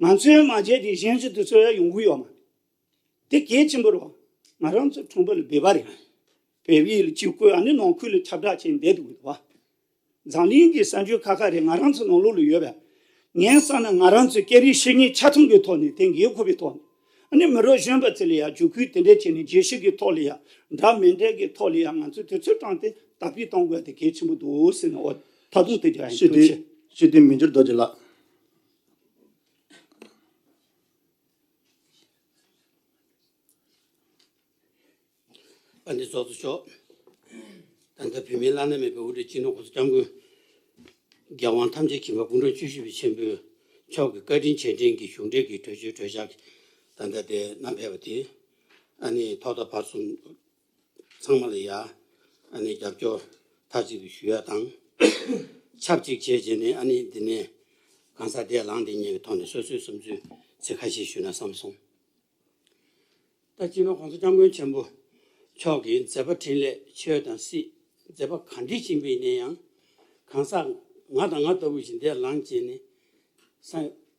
ང་ཚོའི་མ་བརྗེད་དེ་གཞན་ཞིག་དེ་ཚོ་ཡང་ཡོང་གི་ཡོད་མ་རེད། དེ་གལ་ཆེན་པོ་རེད་བ། ང་རང་ཚོ་ཁྲོམ་བུ་ལ་སྦས་པ་རེད། བལ་ཡུལ་ལ་གཅིག་བཀོད། ཨ་ནི་ནང་ཁུལ་ལ་ཁྱབ་བསྒྲགས་བྱས་བསྡད་འདུག་གི་འདུག་བ། འཛམ་གླིང་གི་གསར་འགྱུར་ཁག་ཁག་རེད། ང་རང་ཚོ་ནང་ལོགས་ལ་ཡོད་པས། ངས་བསམ་ན་ང་རང་ཚོའི་སྐད་རིགས་ཤེས་མཁན་ཆ་ཚང་གི་ཐོག་ནས་དེ་འགན་འཁུར་བའི་ཐོག་ནས། ཨ་ནི་མི་རབས་གཞོན་པ་ཚོ་ལ་ཡང་བརྒྱུད་སྐུལ་དེ་འདྲས་བྱས་ནས་རྒྱལ་སྤྱི་གི་ཐོག་ལ་ཡང་འདྲ་མི་འདྲ་གི་ཐོག་ལ་ཡང་ང་ཚོས་དུས་ཚོད་བཏང་སྟེ་དར་སྤེལ་གཏོང་དགོས་དེ་གལ་ཆེན་པོ་འདུག་ཟེར་ནས། འོ་ད་དུང་དེ་རྒྱག་ཡིན། ཞུ་དེ་ཐུགས་རྗེ་ཆེ། ཞུ་དེ་མི་འགྱུར་རྡོ་རྗེ་ལགས། ཨ་ནི་ཚོགས་གཙོ་མཆོག་ད་ལྟ་བོད་མིའི་བླ་ན་མེད་པའི་དབུ་ཁྲིད་སྤྱི་ནོར་གོང་ས་སྐྱབས་མགོན་རྒྱལ་དབང་ཐམས་ཅད་མཁྱེན་པ་སྐུ་ཕྲེང་བཅུ་བཞི་པའི་མཆོག་གི་བཀའ་དྲིན་རྗེས་དྲན་གྱི་གཞུང་འབྲེལ་གྱི་གྲོས་ཆོད་གྲོས་འཆར་ད་ལྟ་དེ་བསྣམས་ཕེབས་པ་དེ་ཨ་ནི་ཐོག་མཐའ་བར་གསུམ་ཚང་མ་ལ་ཡ་ཨ་ནི་རྒྱབ་སྐྱོར་མཐའ་གཅིག་ཏུ་ཞུ་ཡ་དང་། ཆབས་གཅིག་བྱས་བྱས་ནས་ཨ་ནི་འདི་ནས་གང་ཟག་བདེ་ལངས་བསྡད་མཁན་གྱི་ཐོག་ནས་སོ་སོའི་བསམ་ཚུལ་ཚིག་ཁ་ཤས་ཞུས་ན་བསམ་སོང་། ད་སྤྱི་ནོར་གོང་ས་སྐྱབས་མགོན་ཆེན་པོ་མཆོག་གི་མཛད་པ་འཕྲིན་ལས་ཆོས་དང་སྲིད་ མཛད་པ་ག་འདྲ་ཕྱིན་པ་ཡིན་ན་ཡང་གང་ཟག་ང་དང་ང་ལྟ་བུ་ཞིག་འདིར་ལངས་བྱས་ནས་ས་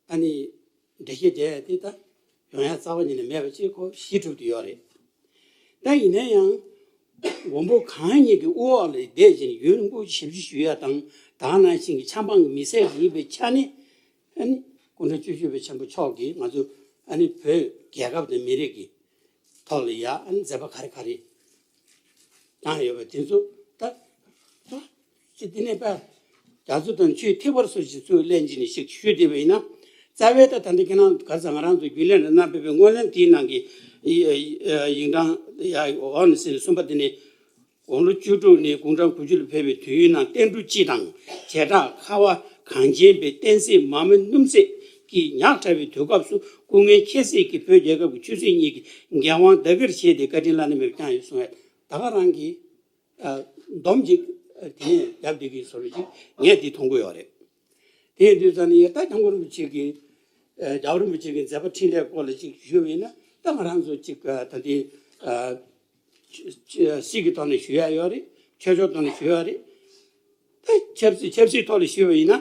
ཨ་ནི་འགྲེལ་བཤད་རྒྱག་ཡ་དེ་ད་ཡོང་ཡ་རྩ་བ་ཉིད་ནས་མེད་པ་ཅིག་ཁོ་གཞི་གྲུབ་བསྡད་ཡོད་རེད། ད་ཡིན་ན་ཡང་མགོན་པོ་གང་ཉིད་ཀྱི་དབུ་འོག་ལ་བསྡད་བྱས་ནས་ཡོན་སྐུ་ཞབས་ཕྱི་ཞུ་ཡ་དང་ད་ག་ནང་བཞིན་གྱི་ཆབ་འབངས་ཀྱི་མི་སེར་ཡིན་པའི་ཆ་ནས་ཨ་ནི་སྐུ་ཕྲེང་བཅུ་བཞི་པ་ཆེན་པོ་མཆོག་གིས་ང་ཚོ་ཨ་ནི་བོད་རྒྱལ་ཁབ་དང་མི་རིགས་ཀྱི་ཐོག་ལ་ཡ་ཨ་ནི་མཛད་པ་ག་རེ་ག་རེ་བཏང་ཡོད་པ་དེ་ཚོ་ད་ཅི་དེ་ནས་པ་རྒྱ་མཚོ་དང་ཆུའི་ཐིགས་པ་སོགས་ཀྱི་ཚུལ་ལེན་གྱི་ནི་ཞིག་ཞུས་བསྡད་པ་ཡིན་ན། རྩ་བའི་ད་ད་འདི་ཁྱེད་རང་ག་ཚ་ང་རང་ཚོ་རྒྱུན་ལས་ལ་གནང་ཕེབས་པའི་སྔོན་ལན་དེའི་ནང་གི་ཡིག་ཡིག་ཡིག་འབྲང་ཡ་འོག་ནས་ཟེར་གསུམ་པ་དེ་ནས། དགུང་ལོ་བཅུ་དྲུག་ནས་དགུང་གྲངས་དགུ་བཅུ་ལ་ཕེབས་པའི་དུས་ཡུན་ནང་བསྟན་འབྲུ་སྤྱི་དང་བྱེ་བྲག་ཁ་བ་གངས་ཅན་པའི་བསྟན་སྲིད་མ་མོ་སྣུམ་ཟད་ཀྱིས་ཉག་ཕྲ་བའི་དུས་སྐབས་སུ་སྐུ་ངལ་ཁྱད་བསད་ཀྱིས་བོད་རྒྱལ་ཁབ་ཀྱི་ཆོས་སྲིད་གཉིས་ཀྱི་འགན་དབང་ཟླ་གིར་བཞེས་ཏེ་བཀའ་དྲིན་བླ་ན་མེད་པ་བསྐྱངས་ཡོད་གསུངས་ཡོད། ད་ག་རང་གིས་སྡོམ་ཅིག་དེ་ནས་རྒྱབ་བསྡད་ཀྱི་བཟོ་འདྲ་ཅིག་ངས་འདི་མཐོང་གི་ཡོད་རེད། དེ་ཡིན་དུས་ཙང་ནས་ད་སྐྱབས་མགོན་རིན་པོ་ཆེ་གིས་རྒྱལ་བ་རིན་པོ་ཆེ་གི་མཛད་པ་འཕྲིན་ལས་སྐོར་ལ་ཅིག་ཞུས་པ་ཡིན་ན་ད་ང་རང་ཚོ་ཅིག་ད་ལྟའི་སྲིད་ཀྱི་ཐོག་ནས་ཞུ་ཡ་ཡོད་རེད། ཆོས་ཕྱོགས་ཐོག་ནས་ཞུ་ཡ་རེད། ད་ཆབ་སྲིད་ཆབ་སྲིད་ཐོག་ལ་ཞུས་པ་ཡིན་ན་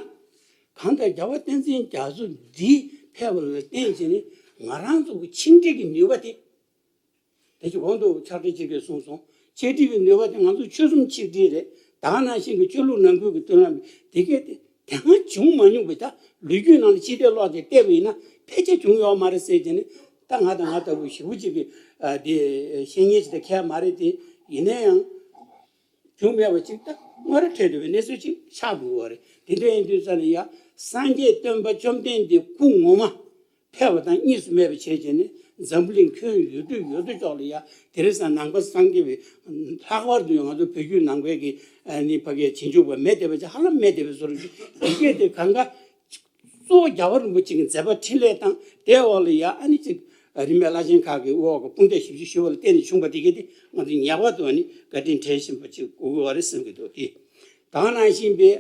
གང་ལྟར་རྒྱལ་བ་བསྟན་འཛིན་རྒྱ་མཚོ་འདི་ཕེབས་པ་ལ་བརྟེན་བྱས་ནས་ང་རང་ཚོ་གི་ཆིངས་འགྲིག་གི་ནུས་པ་དེ། དེ་ཅིག་གོང་དུ་ཕྱག་སྦྲེལ་ཆེ་གེས་གསུངས་སོང་། ཆིག་སྒྲིལ་གྱི་ནུས་པ་དེ་ང་ཚོ་ཆོལ་གསུམ་ཆིག་སྒྲིལ་རེད། ད་ག་ནང་བཞིན་གྱི་ཆོས་ལུགས་ནང་ཁུལ་གྱི་མཐུན་ལམ་དེ་གས་དེ་དེ་སྔ་བྱུང་མ་མྱོང་པའི་ད་ལོ་རྒྱུས་ནང་ལ་ཕྱི་བལྟས་ལོག་སྟེ་བལྟས་པ་ཡིན་ན་ཕལ་ཆེར་བྱུང་ཡོད་མ་རེད་ཟེར་བྱས་ནས། ད་ང་དང་ང་ལྟ་བུ་ཞེ་པོ་ཅིག་གིས་དེ་ཤེས་མཁན་ཞིག་ད་གལ་མ་རེད་དེ། ཡིན་ན་ཡང་བྱུང་མེད་པ་ཅིག་ད་དངོས་ར་འཕྲད་འདུག་པའི་གནས་ཚུལ་ཅིག་ཆགས་འདུག་པ་རེད། དེ་འདྲ་ཡིན་དུས་ཙང་ནས་ཡ་སངས་རྒྱས་སྟོན་པ་བཅོམ་ལྡན་འདས་སྐུ་ངོ་མ་ཕལ་བ་དང་གཉིས་སུ་མེད་པ་བྱས་བྱས་ནས་འཛམ་བུ་གླིང་ཁྱོན་ཡོད་དུས་ཡོད་དུ་ཅོག་ལ་ཡ་དེ་རིང་སང་ནང་པ་སངས་རྒྱས་པའི་ལྷག་པར་དུ་ང་ཚོ་བོད་བརྒྱུད་ནང་པའི་གི་ནི་ཕ་གིའི་རྗེས་འཇུག་པ་མེད་བསྡད་པ་ཅིག་ཧ་ལམ་མེད་བསྡད་པའི་བཟོ་འདྲ་ཅིག་དེ་སྐད་དེ་གང་ག་གཙོ་བོ་རྒྱལ་བ་རིན་པོ་ཆེ་གི་མཛད་པ་འཕྲིན་ལས་དང་དེའི་འོག་ལ་ཡ་ཨ་ནི་ཅིག་རིམ་པས་བླ་ཆེན་ཁག་གི་འོག་གི་དཔུང་སྡེ་ཞབས་ཞུ་ཞུ་བ་ལ་བརྟེན་ནས་བྱུང་བ་དེ་གས་དེ་ང་ཚོ་ངེས་པར་དུ་ཨ་ནི་བཀའ་དྲིན་དྲན་བཞིན་པ་ཅིག་དགོས་ཀྱི་ཡོད་རེད་བསམ་གྱི་འདུག་དེ་ད་ག་ནང་བཞིན་པའི།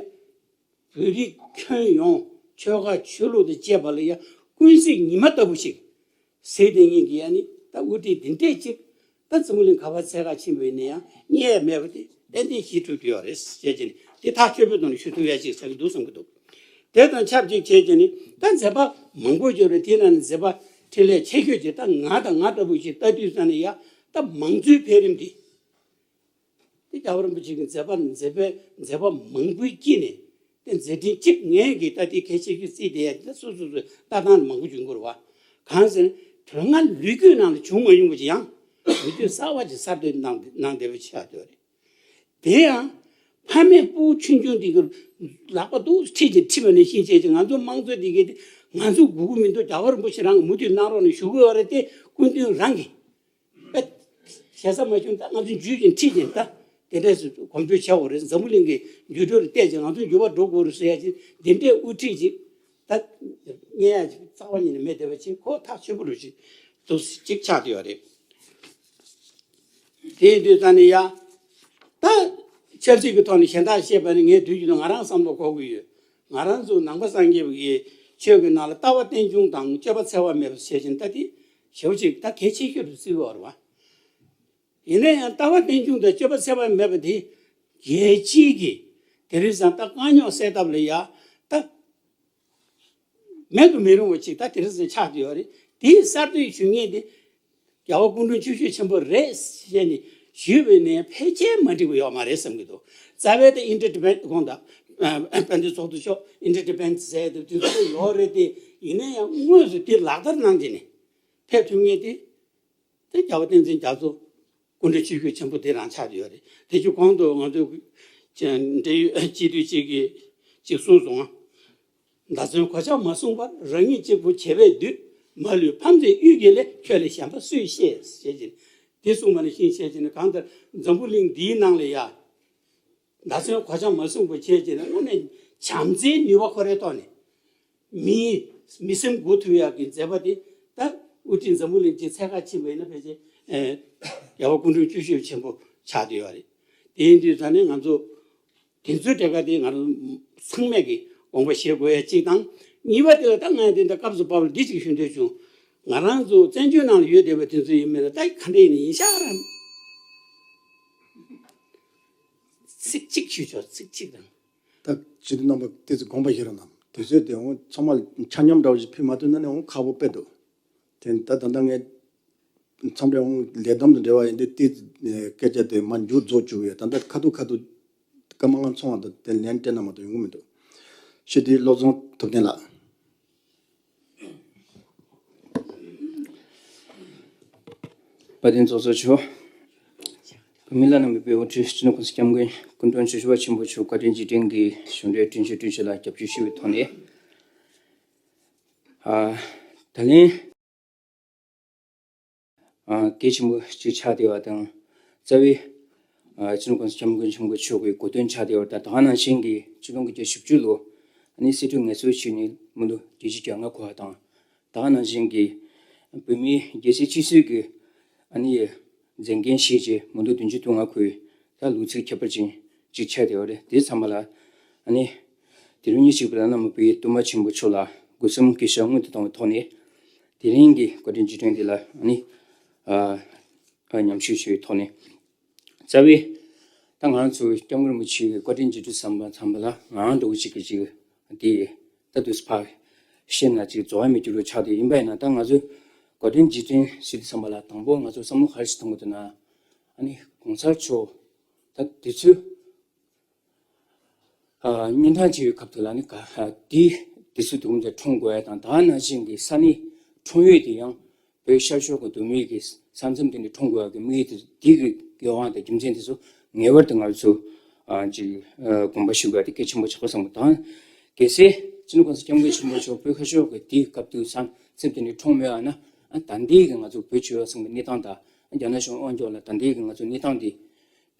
བོད་རིགས་ཁྱོན་ཡོངས་ཆོལ་ཁ་ཆོས་ལུགས་དང་བཅས་པ་ལ་ཡང་ཀུན་གཟིགས་ཉི་མ་ལྟ་བུ་ཞིག་ཟེར་དེ་ཉིད་ཀྱི་ཡང་ནི་ད་དབུ་ཁྲིད་འདི་འདྲས་ཅིག་ད་འཛམ་བུ་གླིང་ག་པར་འཚོལ་ག་ཕྱིན་པ་ཡིན་ན་ཡང་རྙེད་ཡ་མེད་པ་དེ་ཏན་ཏན་ཞེ་དྲག་ཡོད་རེད་ཟེར་བྱས་ནས་དེ་ཐག་ཆོད་པོའི་ཐོག་ནས་ཞུ་ཐུབ་ཡ་ཅིག་ཆགས་ཀྱི་འདུག་བསམ་གྱི་འདུག་དེ་དང་ཆབས་ཅིག་བྱས་བྱས་ནས་ད་མཛད་པ་མང་པོ་ཡོད་རེད། དེ་ནང་ནས་མཛད་པ་འཕྲིན་ལས་ཆེ་ཤོས་ཅིག་ད་ང་དང་ང་ལྟ་བུ་ཞིག་ལྟ་དུས་ཙང་ནས་ཡ་ད་མང་གཙོའི་འཕེལ་རིམ་འདི། དེ་རྒྱལ་བ་རིན་པོ་ཆེ་གི་མཛད་པ་མཛད་པའི་མཛད་པ་མང་པོའི་དཀྱིལ་ནས་དེ་མཛད་འཕྲིན་གཅིག་ངས་ཀྱི་ལྟ་དེ་གལ་ཆེ་ཤོས་བརྩིས་ཏེ་ཡ་དེ་སོ་སོ་སོའི་ལྟ་སྟངས་མང་པོ་བྱུང་དགོས་རེད་བ། གང་ཟེར་ན་དོན་ལྔ་ལོ་རྒྱུས་ནང་ལ་བྱུང་མ་མྱོང་བ་ཅིག་ཡང་ལོ་རྒྱུས་གསར་བ་ཅིག་གསར་གཏོད་གནང་གནང་བསྡད་པ་ཆགས་བསྡད་པ་རེད། དེ་ཡང་ཕ་མས་ཕྲུ་གུ་ཆུང་ཆུང་དེ་གི་ལག་པ་འདུག་ཁྲིད་ཅིང་ཁྲིད་པ་ནང་བཞིན་བྱས་ཅིང་ང་ཚོ་དམངས་གཙོ་དེ་གའི་དེ་ང་ཚོ་དགོས་ཀྱི་མི་འདུག་རྒྱལ་བ་རིན་པོ་ཆེ་རང་གིས་མུ་མཐུད་གནང་རོགས་གནང་ཞུ་གི་ཡོད་རེད་དེ་སྐུ་མདུན་རང་གིས། ཨེ། ཞེ་ས་མ་བྱུང་ད་ང་ཚོ་འཇུས་ཀྱིན་ཁྲིད་ཀྱིན་ད་དེ་འདྲས་སུ་གོམ་བགྲོད་བྱ་དགོས་རེད། འཛམ་བུ་གླིང་གི་འགྱུར་འགྲོས་ལ་བལྟས་ཀྱིན་ང་ཚོ་འགྱུར་བ་འགྲོ་དགོས་རེད་ཟེར་ཡ་ཅིག་འདི་འདྲས་དབུ་ཁྲིད་ཅིག་ད་རྙེད་ཡ་ཅིག་རྩ་བ་ཉིད་ནས་མེད་བསྡད་པ་ཅིག་ཁོ་ཐག་ཆོད་པོ་རུ་ཅིག་འདུག་ཅིག་ཆགས་བསྡད་ཡོད་རེད། དེ་ཡིན་དུས་ད་ནི་ཡ། ད་ཆབ་སྲིད་ཀྱི་ཐོག་ནས་གཞན་དག་བཤད་པ་ནི་ངས་དུས་རྒྱུན་དུ་ང་རང་བསམ་བློ་འཁོར་གྱི་ཡོད། ང་རང་ཚོ་ནང་པ་སངས་རྒྱས་པའི་ཆོས་ཀྱི་ནང་ལ་ལྟ་བ་རྟེན་འབྱུང་དང་སྤྱོད་པ་འཚེ་བ་མེད་པ་བྱེད་བཞིན་ལྟ་དེ་ཞེ་པོ་ཅིག་ད་གལ་ཆེ་ཤོས་སུ་བརྩི་གི་ཡོད་རེད་བ། ཡིན་ན་ཡང་ལྟ་བ་རྟེན་འབྱུང་དང་སྤྱོད་པ་འཚེ་བ་མེད་པ་དེ་རྒྱལ་སྤྱིའི་གི་དེ་རིང་སང་ད་དཀའ་རྙོག་སེལ་ཐབས་ལ་ཡ་ད། མེད་དུ་མི་རུང་བ་ཅིག་ད་དེ་རིང་སང་ཆགས་བསྡད་ཡོད་རེད། དེའི་གསར་གཏོད་ཞུ་མཁན་དེ་རྒྱལ་བ་སྐུ་ཕྲེང་བཅུ་བཞི་ཆེན་པོ་རེད་ཟེར་ནས་ཞུས་པའི་ནས་ཕལ་ཆེར་མ་འགྲིག་པ་ཡོད་མ་རེད་བསམ་གྱི་འདུག་རྩ་བའི་ད་ཨིན་ཊར་ཌི་པེན་ཌི་དགོངས་དག་དཔལ་ལྡན་ཚོགས་གཙོ་མཆོག་ཨིན་ཊར་ཌི་པེན་ཌི་ཟེར་དེ་དུས་ཚོད་ཡོད་རེད་དེ། ཡིན་ན་ཡང་དངོས་སུ་དེ་ལག་བསྟར་གནང་བྱས་ནས་ཕེབས་ཐུབ་མཁན་དེ། དེ་རྒྱལ་བ་བསྟན་འཛིན་རྒྱ་མཚོ་སྐུ་ཕྲེང་བཅུ་བཞི་ཆེན་པོ་དེ་རང་ཆགས་ཡོད་རེད། དེ་ཆུ་གོང་དུ་ང་ཚོའི་འབྲེལ་ཡོད་སྤྱི་འཐུས་གཅིག་གིས་གཅིག་གསུངས་སོང་ང་། མདའ་མཚོན་གོད་ཆག་མ་གསུངས་པར་རང་ཉིད་གཅིག་པུ་བྱེ་བས་བསྡུས། མ་ལུས་ཕམ་མཛད་གཡུལ་འགྱེད་ལས། ཁྱོད་ལས་གཞན་པ་སུས་ཤེས་ཞེས་བྱས། དེ་གསུངས་པ་ནང་བཞིན་བྱས་བྱས་ནས་གང་ལྟར་འཛམ་བུ་གླིང་འདིའི་ནང་ལ་ཡ། མདའ་མཚོན་གོད་ཆག་མ་གསུངས་པ་བྱས་བྱས་ནས་དངོས་གནས་བྱམས་བརྩེའི་ནུས་པ་ཁོ་རའི་ཐོག་ནས། མིའི་མི་སེམས་འགུག་ཐུབ་ཡག་གི་མཛད་པ་དེ་ད་དབུ་ཁྲིད་འཛམ་བུ་གླིང་སྤྱིའི་འཚོལ་ག་ཕྱིན་པ་ཡིན་ན་ཕལ་ཆེར་ཨེ་རྒྱལ་བ་སྐུ་ཕྲེང་བཅུ་བཞི་ཆེན་པོ་ཆགས་བསྡད་ཡོད་རེད། དེ་ཡིན་དུས་ད་ནི་ང་ཚོ་དེ་ཚོའི་གྲས་ཀ་དེ་ང་ཚོ་ཚང་མས་ཀྱི་དགོངས་པ་བཞེས་དགོས་ཡ་གཅིག་དང་། གཉིས་པ་དེ་ལ་ད་ང་དེ་འདྲ་སྐབས་སུ་བབས་ལ་འདི་གཅིག་ཞུ་འདོད་བྱུང་། ང་རང་ཚོ་བཙན་བྱོལ་ནང་ལ་ཡོད་བསྡད་པ་དེ་ཚོ་ཡིན་མིན་ལ་ད་ག་འདྲ་ཡིན་ན་ཡིན་ཤག་རམ། ཚིག་གཅིག་ཞུས་ཆོག་ཚིག་གཅིག་དང་། ད་སྤྱི་འཐུས་རྣམ་པ་ཏོག་ཙམ་དགོངས་པ་བཞེས་རོགས་གནང་། དུས་ཚོད་དེ་འོང་ཚང་མ་ཆ་སྙོམས་འདྲ་བོ་ཞིག་ཕུལ་མ་ཐུབ་ན་ནི་འོང་ཁག་པོ་དཔེ་འདུག་དེ་ད་ད་ལྟ་ངས་མཚམས་རེ་འོང་ལས་བསྡོམས་དང་འབྲེལ་བ་ཡིན་དུས་དེ་སྐད་ཆ་དེ་མར་མཇུག་རྫོགས་བཅུག་ཡོད། ད་ལྟ་ཁ་ཐུག་ཁ་ཐུག་སྐར་མ་ལྔ་ཚོང་བ་དང་དེ་ལན་སྤྲད་ན་མ་གཏོགས་ཡོང་གི་མི་འདུག་སྤྱི་འཐུས་བློ་བཟང་ཐུབ་བསྟན་ལགས། དཔལ་ལྡན་ཚོགས་གཙོ་མཆོག་བོད་མི་བླ་ན་མེད་པའི་དབུ་ཁྲིད་སྤྱི་ནོར་༸གོང་ས་༸སྐྱབས་མགོན་སྐུ་ཕྲེང་བཅུ་བཞི་པ་ཆེན་པོ་མཆོག་བཀའ་དྲིན་རྗེས་དྲན་གྱི་གཞུང་འབྲེལ་དྲིན་ཆེ་དྲིན་ཆེ་ལ་སྐྱབས་བཅོལ་ཞུ་བའི་ཐོག་ནས། ཨ། ད་ལན། ཨ། གལ་ཆེན་པོ་གཅིག་ཆགས་བསྡད་པ་དང་། རྩ་བའི། ཨ། སྤྱི་ནོར་༸གོང་ས་༸སྐྱབས་མགོན་ཆེན་པོ་མཆོག་གི་གོ་སྟོན་ཆགས་བསྡད་པ་དང་། ད་ག་ནང་བཞིན་གྱི་ཕྱི་ལོ་ཉིས་སྟོང་བཞི་བཅུ་ལོ། ཨ་ནི་སྲིད་གྲོས་ངལ་གསོ་བྱས་ནས་མི་ལོ་བརྒྱད་ཅུ་གྱ་ལྔ་འཁོར་བ་དང་། ད་ག་ནང་བཞིན་གྱི་བོད་མིའི་རྒྱལ་སྲིད་སྤྱི་སྲིད་ཀྱི་ཨ་ནི་མཛད་འགན་བཞེས་རྗེས་མི་ལོ་བདུན་ཅུ་དོན་ལྔ་འཁོར་བའི་ད་ལོ་ཚིགས་ཁྱད་པར་ཅན་ཅིག་ཆགས་བསྡད་པ་རེད། དེ་ཚང་མ་ལ་ཨ་ནི་དེ་རིང་ཉིན་ཞིག་པའི་བླ་ན་མེད་པའི་སྟོན་པ་ཆེན་པོ་མཆོག་ལ་སྒོ་གསུམ་གུས་ཞབས་སྔོན་དུ་བཏང་བའི་ཐོག་ནས། དེ་རིང་གི་བཀའ་དྲིན་རྗེས་དྲན་འདི་ལ་ཨ་ནི་ཨ་ཨ་མཉམ་ཞུགས་ཞུ་བའི་ཐོག་ནས། རྩ་བའི་ད་ང་རང་ཚོ་སྐྱབས་མགོན་རིན་པོ་ཆེའི་བཀའ་དྲིན་རྗེས་དྲན་བསམ་པ་ཚང་མ་ལ་ང་རང་འདྲ་བོ་ཅིག་གིས་ཅིག་འདི་ད་དུས་ཕར་བཤད་ན་ཅིག་རྫོགས་ཡ་མི་འགྱུར་བ་ཆགས་ཏེ། ཡིན་པ་ཡིན་ན་ད་ང་ཚོ་བཀའ་དྲིན་རྗེས་དྲན་ཟེར་དུས་ཙམ་པ་ལ་དང་པོ་ང་ཚོ་བསམ་བློ་ག་རེ་ཞིག་གཏོང་དགོས་འདུག་ན། ཨ་ནི་གོང་ས་མཆོག་ད་དུས་ཚོད་ཨ་གཉན་འཕྲང་ཆེ་བའི་སྐབས་དེ་ལ་ནི་ག་ཨ་དེའི་དུས་ཚོད་དུམ་དེ་འཁྲུངས་དགོས་ཡ་དང་། ད་ག་ནང་བཞིན་གྱི་ས་གནས་འཁྲུངས་ཡུལ་དེ་ཡང་བོད་ཤར་ཕྱོགས་ཀྱི་མདོ་སྨད་ཀྱི་ས་མཚམས་དེ་ནས་འཁྲུངས་དགོས་ཡ་གི་དམིགས་ཡུལ་དེ། དེ་གི་དབང་དང་རྒྱུ་མཚན་དེ་ཚོ་ངེས་པར་དུ་ང་ཚོ་ཨ་ཅིག་ཨ་དགོངས་པ་ཞུ་དགོས་ཡ་དེ་གལ་ཆེན་པོ་ཆགས་པ་བསམ་གི། ད་གལ་སྲིད་སྤྱི་ནོར་༸གོང་ས་༸སྐྱབས་མགོན་ཆེན་པོ་མཆོག་བོད་ཤར་ཕྱོགས་ཀྱི་དེའི་སྐབས་དུས་ས་མཚམས་དེ་ནས་འཁྲུངས་མེད་པ་ན། ཨ་ད་ལྟའི་གི་ང་ཚོ་བོད་སྤྱི་བོ་གསུམ་གྱི་གནས་སྟངས་དང་། ཨ་རྒྱ་ནག་གཞུང་དབང་སྒྱུར་ལ་ད་ལྟའི་གི་ང་ཚོ་གནས་སྟངས་དེ།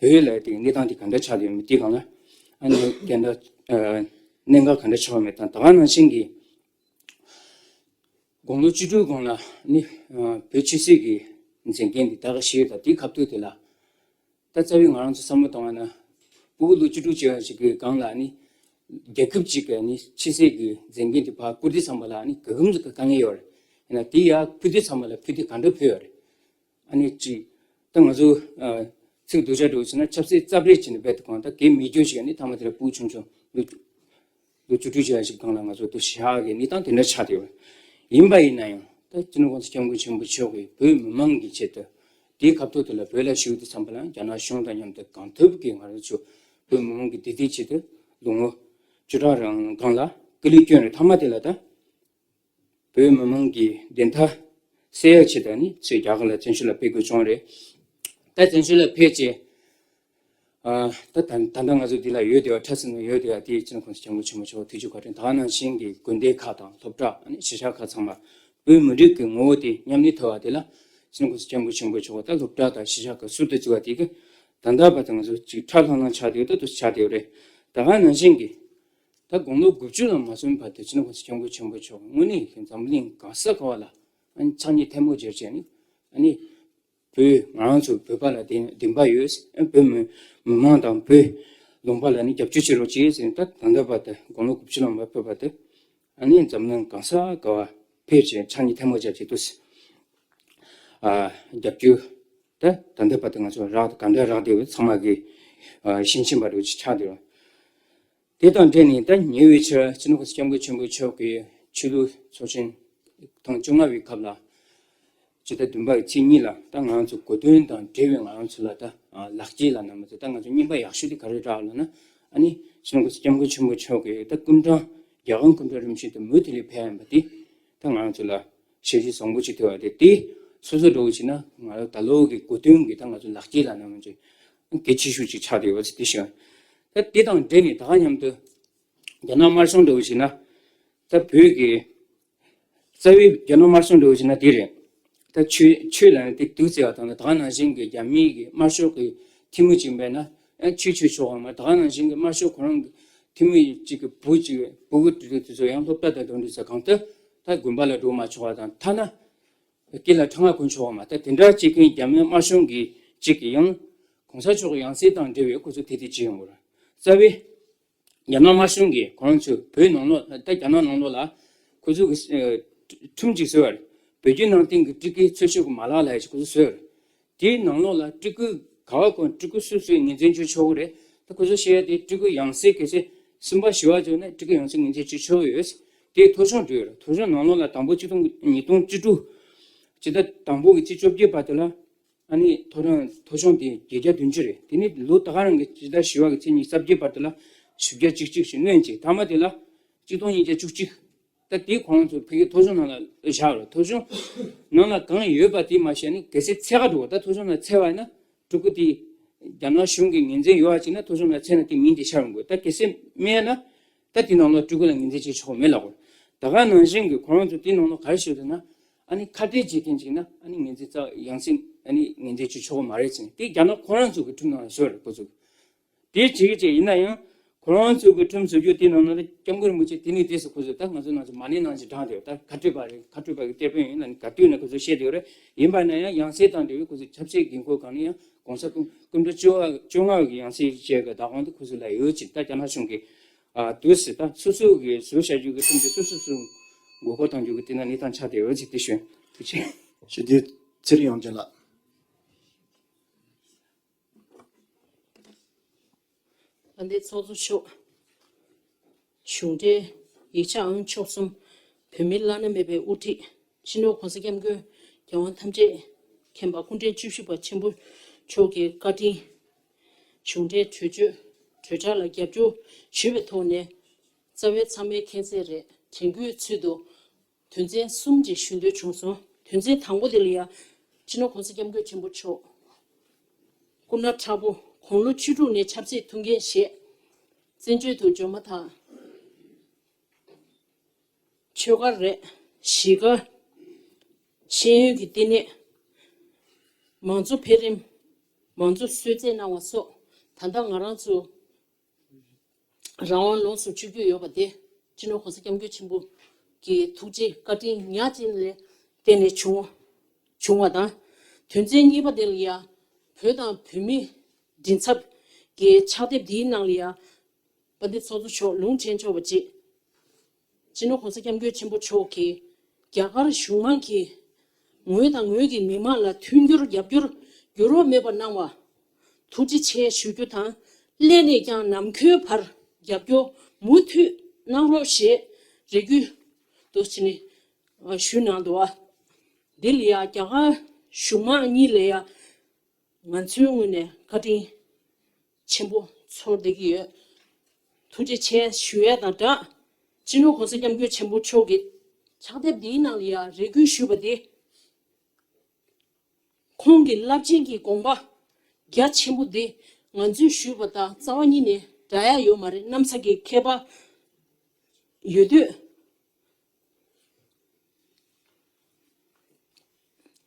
བོད་ལ་དེ་གནས་སྟངས་དེ་ག་འདྲ་ཆགས་ཡོད་མེད་དེ་སྒང་ལ། ཨ་ནི་དེ་འདྲ་ཨ་གནད་འགག་ག་འདྲ་ཆགས་ཡོད་མེད་དང་། ད་ག་ནང་བཞིན་གྱི་དགུང་ལོ་བཅུ་དྲུག་གོང་ལ་ནི་ཨ་བོད་ཆོས་སྲིད་ཀྱི་མཛད་འགན་དེ་ད་ག་བཞེས་ཡོད། ད་དེའི་སྐབས་དུས་དེ་ལ་ད་རྩ་བའི་ང་རང་ཚོ་བསམ་བློ་གཏོང་བ་ན། ཕྲུ་གུ་ལོ་བཅུ་དྲུག་བྱས་པ་ཞིག་གི་སྒང་ལ་ནི་རྒྱལ་ཁབ་ཅིག་གི་ནི་ཆོས་སྲིད་ཀྱི་མཛད་འགན་དེ་ཕར་བསྐུར་དུས་ཙམ་པ་ལ་ནི་ག་གམ་ཟིག་གི་དཀའ་ངལ་ཡོད་རེད། ཡིན་ན་དེ་ཡར་ཕུལ་དུས་ཙམ་པ་ལ་ཕུལ་དུས་ག་འདྲ་ཕུལ་ཡོད་རེད། ཨ་ནི་ཅིག་ད་ང་ཚོ་ཨ་ཚིག་སྡུག་ཅག་འདྲ་བོ་བྱས་ན་ཆབ་སྲིད་རྩབ་རེས་བྱས་ནས་རྦད་དེ་གང་ད་གས་མེད་རྒྱུ་ཞིག་ནི་མཐའ་མ་དེ་ལ་ཕྲུ་གུ་ཆུང་ཆུང་ལོ་ལོ་བཅུ་དྲུག་བྱས་ཞིག་སྒང་ལ་ང་ཚོ་དུ་ཞག་གི་གནས་སྟངས་དེ་འདྲ་ཆགས་བསྡད་ཡོད། ཡིན་པ་ཡིན་ན་ཡང་ད་སྤྱི་ནོར་༸གོང་ས་༸སྐྱབས་མགོན་ཆེན་པོ་མཆོག་གིས་བོད་མི་མང་གི་ཆེད་དུ། དེའི་སྐབས་ཐོག་དེ་ལ་བོད་ལ་བཞུགས་དུས་ཙམ་པ་ལ་རྒྱ་ནག་གཞུང་དང་མཉམ་དུ་གང་ཐུབ་ཀྱིས་ང་རང་ཚོ་བོད་མི་མང་གི་བདེ་སྡུག་ཆེད་དུ་ལོ་ངོ་བཅུ་ཕྲག་རང་སྒང་ལ་སྐུ་ལུས་བསྐྱོན་རེད། མཐའ་མ་དེ་ལ་ད་བོད་མི་མང་གི་བདེན་མཐའ་གསལ་ཡག་ཆེད་དུ་ནི་ཚུར་རྒྱ་གར་ལ་བཙན་བྱོལ་ལ་ཕེབས་དགོས་བྱུང་རེད། ད་བཙན་བྱོལ་ལ་ཕེབས་རྗེས། ཨ་ད་ད་ད་ལྟ་ང་ཚོ་འདི་ལ་ཡོད་བསྡད་པ། ཁྲ་ཟིང་ལ་ཡོད་བསྡད་པ་དེ་སྤྱི་ནོར་༸གོང་ས་༸སྐྱབས་མགོན་ཆེན་པོ་མཆོག་ཐུགས་རྗེ་བཀའ་དྲིན། ད་ག་ནང་བཞིན་གྱི་དགོན་སྡེ་ཁག་དང་སློབ་གྲྭ། ཨ་ནི་གཞིས་ཆགས་ཁག་ཚང་མ་བོད་མི་རིགས་ཀྱི་ངོ་བོ་དེ་མཉམ་གནས་ཐུབ་པ་དེ་ལ་སྤྱི་ནོར་༸གོང་ས་༸སྐྱབས་མགོན་ཆེན་པོ་མཆོག་ད་སློབ་གྲྭ་དང་གཞིས་ཆགས་ཁག་ཟུར་དུ་བཅུག་པ་དེ་གི་ད་ལྟ་བར་དུ་ང་ཚོ་ཅིག་ཁྲ་ལྷང་ལྷང་ཆགས་བསྡད་ཡོད། ད་དུ་ཆགས་བསྡད་ཡོད་རེད། ད་ག་ནང་བཞིན་གྱི་ད་དགུང་ལོ་དགུ་བཅུ་ལ་མ་སོན་བར་དུ་སྤྱི་ནོར་༸གོང་ས་༸སྐྱབས་མགོན་ཆེན་པོ་མཆོག་དངོས་གནས་ཀྱི་འཛམ་གླིང་གང་ས་ག་བ་ལ་ཨ་ནི་ཕྱག་གཉིས་ཐལ་མོ་སྦྱར་བྱས་ནི་ཨ་ནི། བོད་ང་རང་ཚོ་བོད་པ་ལ་བདེན་བདེན་པ་ཡོད། བོད་མི་མི་མང་དང་བོད་ལུང་པ་ལ་ནི་རྒྱབ་སྐྱོར་བྱེད་རོགས་བྱེད་ཟེར་ནས། ད་ད་ལྟ་བར་དུ་དགུང་ལོ་དགུ་བཅུ་ལོན་པ་ཕེབས་པ་དེ་ཨ་ནི་འཛམ་གླིང་གང་ས་ག་བ་ཕེབས་བྱས་ཕྱག་གཉིས་ཐལ་མོ་སྦྱར་བྱས་འདུག་ཟེར། ཨ་རྒྱབ་སྐྱོར་ད་ད་ལྟ་བར་དུ་ང་ཚོ་རག་ག་འདྲ་རག་བསྡད་ཡོད། ཚང་མ་གི་ཨ་ཤེས་བཞིན་པ་རེད་ཆགས་བསྡད་ཡོད། དེ་དང་འབྲེལ་ནས་ད་ཉེ་བའི་ཆར་སྤྱི་ནོར་༸གོང་ས་༸སྐྱབས་མགོན་ཆེན་པོ་མཆོག་གིས་ཆོས་ལུགས་ཚོགས་ཆེན་ཐེངས་བཅོ་ལྔ་པའི་སྐབས་ལ་ཕྱི་ཟླ་བདུན་པ་གི་ཚེས་གཉིས་ལ་ད་ང་ཚོ་གོ་སྟོན་དང་འབྲེལ་བའི་ང་ཚོ་ལ་ད་ལག་སྐྱེས་ལ་ན་མ་ཚོ་ད་ང་ཚོ་རྔན་པ་ཡག་ཤོས་དེ་ག་རེ་རག་ལབ་ན། ཨ་ནི་སྤྱི་ནོར་༸གོང་ས་༸སྐྱབས་མགོན་ཆེན་པོ་མཆོག་གིས་ད་སྐུ་ཕྲེང་རྒྱལ་དབང་སྐུ་ཕྲེང་རིམ་བྱོན་དུ་མུ་མཐུད་ནས་ཕེབས་ཡིན་པ་དེ་ད་ང་ཚོ་ལ་ཞལ་བཞེས་བཟང་པོ་ཅིག་ཐོབ་པ་དེ། དེ་སོ་སོ་འདྲ་བོ་བྱས་ན་ང་ཚོ་ད་ལོ་གི་གོ་སྟོན་གྱི་ད་ང་ཚོ་ལག་སྐྱེས་ལ་ན་མ་ཚོ་གལ་ཆེ་ཤོས་ཅིག་ཆགས་བསྡད་ཡོད་ཟེར་དེ་བཤད། ད་དེ་དང་འབྲེལ་ནས་ད་ག་མཉམ་དུ་རྒྱ་ནག་དམར་གཞུང་འདྲ་བོ་བྱས་ན་ད་བོད་ཀྱི་རྩ་བའི་རྒྱ་ནག་དམར་གཞུང་འདྲ་བོ་བྱས་ན་དེ་རེད། ད་ཆོས་ཆོས་ལ་ནི་དེ་སྡུག་བརྩི་བ་དང་། ད་ག་ནང་བཞིན་གྱི་རྒྱ་མིའི་གི་དམར་ཤོག་གི་འཐུས་མི་ཅིག་མེད་ན་ཨ་ཆོས་ཆོས་ཆོག་གི་མ། ད་ག་ནང་བཞིན་གྱི་དམར་ཤོག་ཁོ་རང་གི་འཐུས་མི་ཅིག་གི་བུ་ཅིག་བུ་གུ་དེ་ཚོ་ཡང་སློབ་གྲྭ་དང་འགྲོ་འདུག་ས་གང་ལྟར་ད་དགོན་པ་ལ་འགྲོ་མ་ཆོག་པ་དང་། ཐ་ན་སྐེ་ལ་ཁྲ་ང་གོན་ཆོག་པ་མ། ད་དེ་འདྲ་བྱེད་མཁན་རྒྱ་མི་དམར་གཞུང་གི་ཅིག་གི་ཡང་གོང་ས་མཆོག་གི་ཡང་སྲིད་དང་འབྲེལ་བའི་ཁོ་ཚོ་དེ་དེ་བྱེད་ཡོང་གི་རེད། རྩ་བའི་རྒྱ་ནག་དམར་གཞུང་གིས་ཁོ་རང་ཚོས་བོད་ནང་ལོགས་ད་རྒྱ་ནག་ནང་ལོགས་ལ་ཁོ་ཚོ་གི་ཨ་ཁྲིམས་ཅིག་བཟོས་པ་རེད། བོད་བརྒྱུད་ནང་བསྟན་གྱི་སྤྲུལ་སྐུའི་ཚོགས་ཆོས་ཀྱི་མ་ལག་ལབ་ཡ་ཅིག་ཁོ་ཚོ་བཟོས་པ་རེད། དེའི་ནང་ལོགས་ལ་སྤྲུལ་སྐུ་ག་བ་གོ་སྤྲུལ་སྐུ་སུ་སུས་ངོས་འཛིན་བྱེད་ཆོག་གི་རེད། ད་ཁོ་ཚོ་བཤད་ཡ་དེ་སྤྲུལ་སྐུ་ཡང་སྲིད་གལ་སྲིད་གསུམ་པ་བཞི་པ་བྱུང་ན་སྤྲུལ་སྐུ་ཡང་སྲིད་ངོས་འཛིན་བྱེད་ཆོག་གི་ཡོད། དེ་ཐོ་གཞུང་འགྲོ་ཡོད་རེད། ཐོ་གཞུང་ནང་ལོགས་ལ་དང་པོ་གཅིག་སྟོང་ཉིས་སྟོང་བཅུ་དྲུག་སྤྱི་ཟླ་དང་པོ་གི་ཚེས་བཅོ་བརྒྱད་བར་དུ་ལ་ཨ་ནི་ཐོ་རངས་ཐོ་གཞུང་དེ་བརྒྱད་བརྒྱ་བདུན་ཅུ་རེད། དེ་ནི་ལོ་ད་ག་རང་གི་སྤྱི་ཟླ་བཞི་པ་གི་ཚེས་ཉི་ཤུ་རྩ་བརྒྱད་བར་དུ་ལ་བཞི་བརྒྱ་གཅིག་གཅིག་ཞིག་སྣོན་ཅིག་ཐ་མ་དེ་ལ་གཅིག་སྟོང་ཉིས་བརྒྱ་བཅུ་གཅིག་ད་དེ་ཁོང་ཚོ་ཕ་གི་ཐོ་གཞུང་ནང་ལ་བཞག་རོགས། ཐོ་གཞུང་ནང་ལ་གང་ཡོད་པ་དེ་མ་བཤད་ནི་གལ་སྲིད་འཚོལ་ག་འགྲོ་བ། ད་ཐོ་གཞུང་ལ་འཚོལ་བ་ཡིན་ན་སྤྲུལ་སྐུ་དེ་རྒྱ་ནག་གཞུང་གི་ངོས་འཛིན་ཡོད་པ་ཅིག་ན་ཐོ་གཞུང་ལ་འཚོལ་ན་དེ་མིང་དེ་ཤར་འོང་དགོས། ད་གལ་སྲིད་མེད་ན་ད་དེ་ནང་ལ་སྤྲུལ་སྐུ་ལ་ངོས་འཛིན་བྱེད་ཆོག་མེད་ལབ་དགོས། ད་ག་ནང་བཞིན་གི་ཁོ་རང་ཚོ་དེ་ནང་ལ་ག་རེ་ཞུ་འདུག་ན་ཨ་ནི་ཁ་བྲལ་བྱེད་མཁན་ཅིག་ན་ཨ་ནི་ངོས་འཛིན་རྩ་ཡང་སྲིད་ཨ་ནི་ངོས་འཛིན་བྱེད་ཆོག་གི་མ་རེད་ཟེར་ནས་དེ་རྒྱ་ནག་ཁོ་རང་ཚོ་གི་ཁྲིམས་ནང་ལ་བཟོས་རེད་ཁོ་ཚོ། དེ་བྱེད་ཀྱི་བྱེད་ཡིན་ན་ཡང་ཁོ་རང་ཚོ་གི་ཁྲིམས་བཟོ་རྒྱུ་དེ་ནང་ན་སྐྱབས་མགོན་རིན་པོ་ཆེ་དེ་ནས་དེ་སུ་ཁོ་ཚོ་ད་ང་ཚོ་ནང་ཚོ་མ་ཎི་ནང་བཞིན་བགྲངས་བསྡད་ཡོད། ད་ཁ་སྤྲོད་པ་རེད། ཁ་སྤྲོད་པ་གི་གཏེར་དཔོན་ཡིན་ན་ག་དུས་ན་ཁོ་ཚོ་བཤད་བསྡད་ཡོད་རེད། ཡིན་པ་ན་ཡང་ཡང་སྲིད་དང་འབྲེལ་བའི་ཁོ་ཚོ་ཆབ་སྲིད་དགོས་མཁོ་གང་ནས་ཡང་གོང་ས་སྐུ་སྐུ་ཕྲེང་བཅོ་ལྔ་བཅོ་ལྔ་གི་ཡང་སྲིད་བཅས་ཀྱི་བདག་དབང་དེ་ཁོ་ཚོ་ལ་ཡོད་ཅིག་ད་རྒྱ་ནག་གཞུང་གི་ཨ་དུས་སུ་ད་སོ་སོ་གི་བཟོ་བྱ་རྒྱུ་གི་ཁྲིམས་དེ་སོ་སོ་སོ་མགོ་སྐོར་གཏོང་རྒྱུ་གི་དེ་ན་གནས་སྟངས་ཆགས་བསྡད་ཡོད་ཅིག་དེ་ཞུ་ཐུགས་རྗེ་ཆེ། ཞུ་དེ་ཚེ་རིང་དབྱངས་ཅན་ལགས། དཔལ་ལྡན་ཚོགས་གཙོ་མཆོག་གཞུང་འབྲེལ་ཡིག་ཆ་ཨང་མཆོག་གསུམ། བོད་མིའི་བླ་ན་མེད་པའི་དབུ་ཁྲིད། སྤྱི་ནོར་གོང་ས་སྐྱབས་མགོན་རྒྱལ་དབང་ཐམས་ཅད་མཁྱེན་པ་སྐུ་ཕྲེང་བཅུ་བཞི་པ་ཆེན་པོ་མཆོག་གི་བཀའ་དྲིན། གཞུང་འབྲེལ་གྲོས་ཆོད་གྲོས་འཆར་ལ་རྒྱབ་སྐྱོར་ཞུས་པའི་ཐོག་ནས། རྩ་བའི་ཚང་མས་མཁྱེན་གསལ་རེད། དྲན་སྐུལ་ཚུལ་དུ། དོན་ཚན་གསུམ་ཅིག་ཞུ་འདོད་བྱུང་སོང་། དོན་ཚན་དང་པོ་དེ་ལ་ཡ། སྤྱི་ནོར་གོང་ས་སྐྱབས་མགོན་ཆེན་པོ་མཆོག་སྐུ་ན་ཕྲ་བོ་དགུང་ལོ་བཅུ་དྲུག་ནས་ཆབ་སྲིད་ཐུགས་འགན་བཞེས། བཙན་བྱོལ་དུ་འབྱོར་མ་ཐག་ཆོལ་ཁ་རེད། གཞིས་ཀ་ཤེས་ཡོན་གྱི་བསྟི་གནས། མང་གཙོ་འཕེལ་རིམ། མང་གཙོ་གསོལ་སྩལ་གནང་བ་སོགས་ད་ལྟ་ང་རང་ཚོ་རང་དབང་ལོངས་སུ་སྤྱོད་རྒྱུ་ཡོད་པ་དེ་སྤྱི་ནོར་གོང་ས་སྐྱབས་མགོན་ཆེན་པོ་གི་ཐུགས་རྗེ་བཀའ་དྲིན་ཉག་གཅིག་ལ་བརྟེན་ནས་བྱུང་བ་བྱུང་བ་དང་། དོན་ཚན་གཉིས་པ་དེ་ལ་ཡ་བོད་དང་བོད་མིའི་མགྲིན་ཚབ་ཀྱི་ཕྱག་དེབ་འདིའི་ནང་ལ་ཡ་དཔལ་ལྡན་ཚོགས་གཙོ་མཆོག་ལུང་འདྲེན་ཆོག་པ་ཅིག་སྤྱི་ནོར་གོང་ས་སྐྱབས་མགོན་ཆེན་པོ་མཆོག་གིས་རྒྱ་གར་གཞུང་མང་གིས་ངོས་དང་ངོས་ཀྱི་མི་མང་ལ་མཐུན་འགྱུར་རྒྱབ་སྐྱོར་འགྱུར་བ་མེད་པ་གནང་བ་ཐུགས་རྗེ་ཆེ་ཞུ་རྒྱུ་དང་། སླད་ནས་ཀྱང་ནམ་མཁའི་བར་རྒྱབ་སྐྱོར་མུ་མཐུད་གནང་རོགས་ཞེས་རེ་སྐུལ་དུ་བྱས་ནས་ཞུ་གནང་འདུག་བ། འདི་ལ་ཡང་རྒྱ་གར་གཞུང་མང་གཉིས་ལ་ཡང་། ང་ཚོའི་ངོས་ནས་བཀའ་དྲིན་ཆེན་པོ་ཚོར་བསྡད་ཀྱི་ཡོད། ཐུགས་རྗེ་ཆེ་ཞུ་ཡས་དང་སྦྲགས། སྤྱི་ནོར་གོང་ས་སྐྱབས་མགོན་ཆེན་པོ་མཆོག་གི་ཕྱག་དེབ་འདིའི་ནང་ལ་ཡང་རེ་སྐུལ་ཞུས་པ་དེ། ཁོང་གི་རླབས་ཆེན་གྱི་དགོངས་པ་རྒྱ་ཆེན་པོ་འདི་ང་ཚོས་ཞུས་པ་དང་རྩ་བ་ཉིད་ནས་འདྲ་ཡ་ཡོད་མ་རེད། གནམ་ས་གི་ཁྱད་པར་ཡོད་དུས།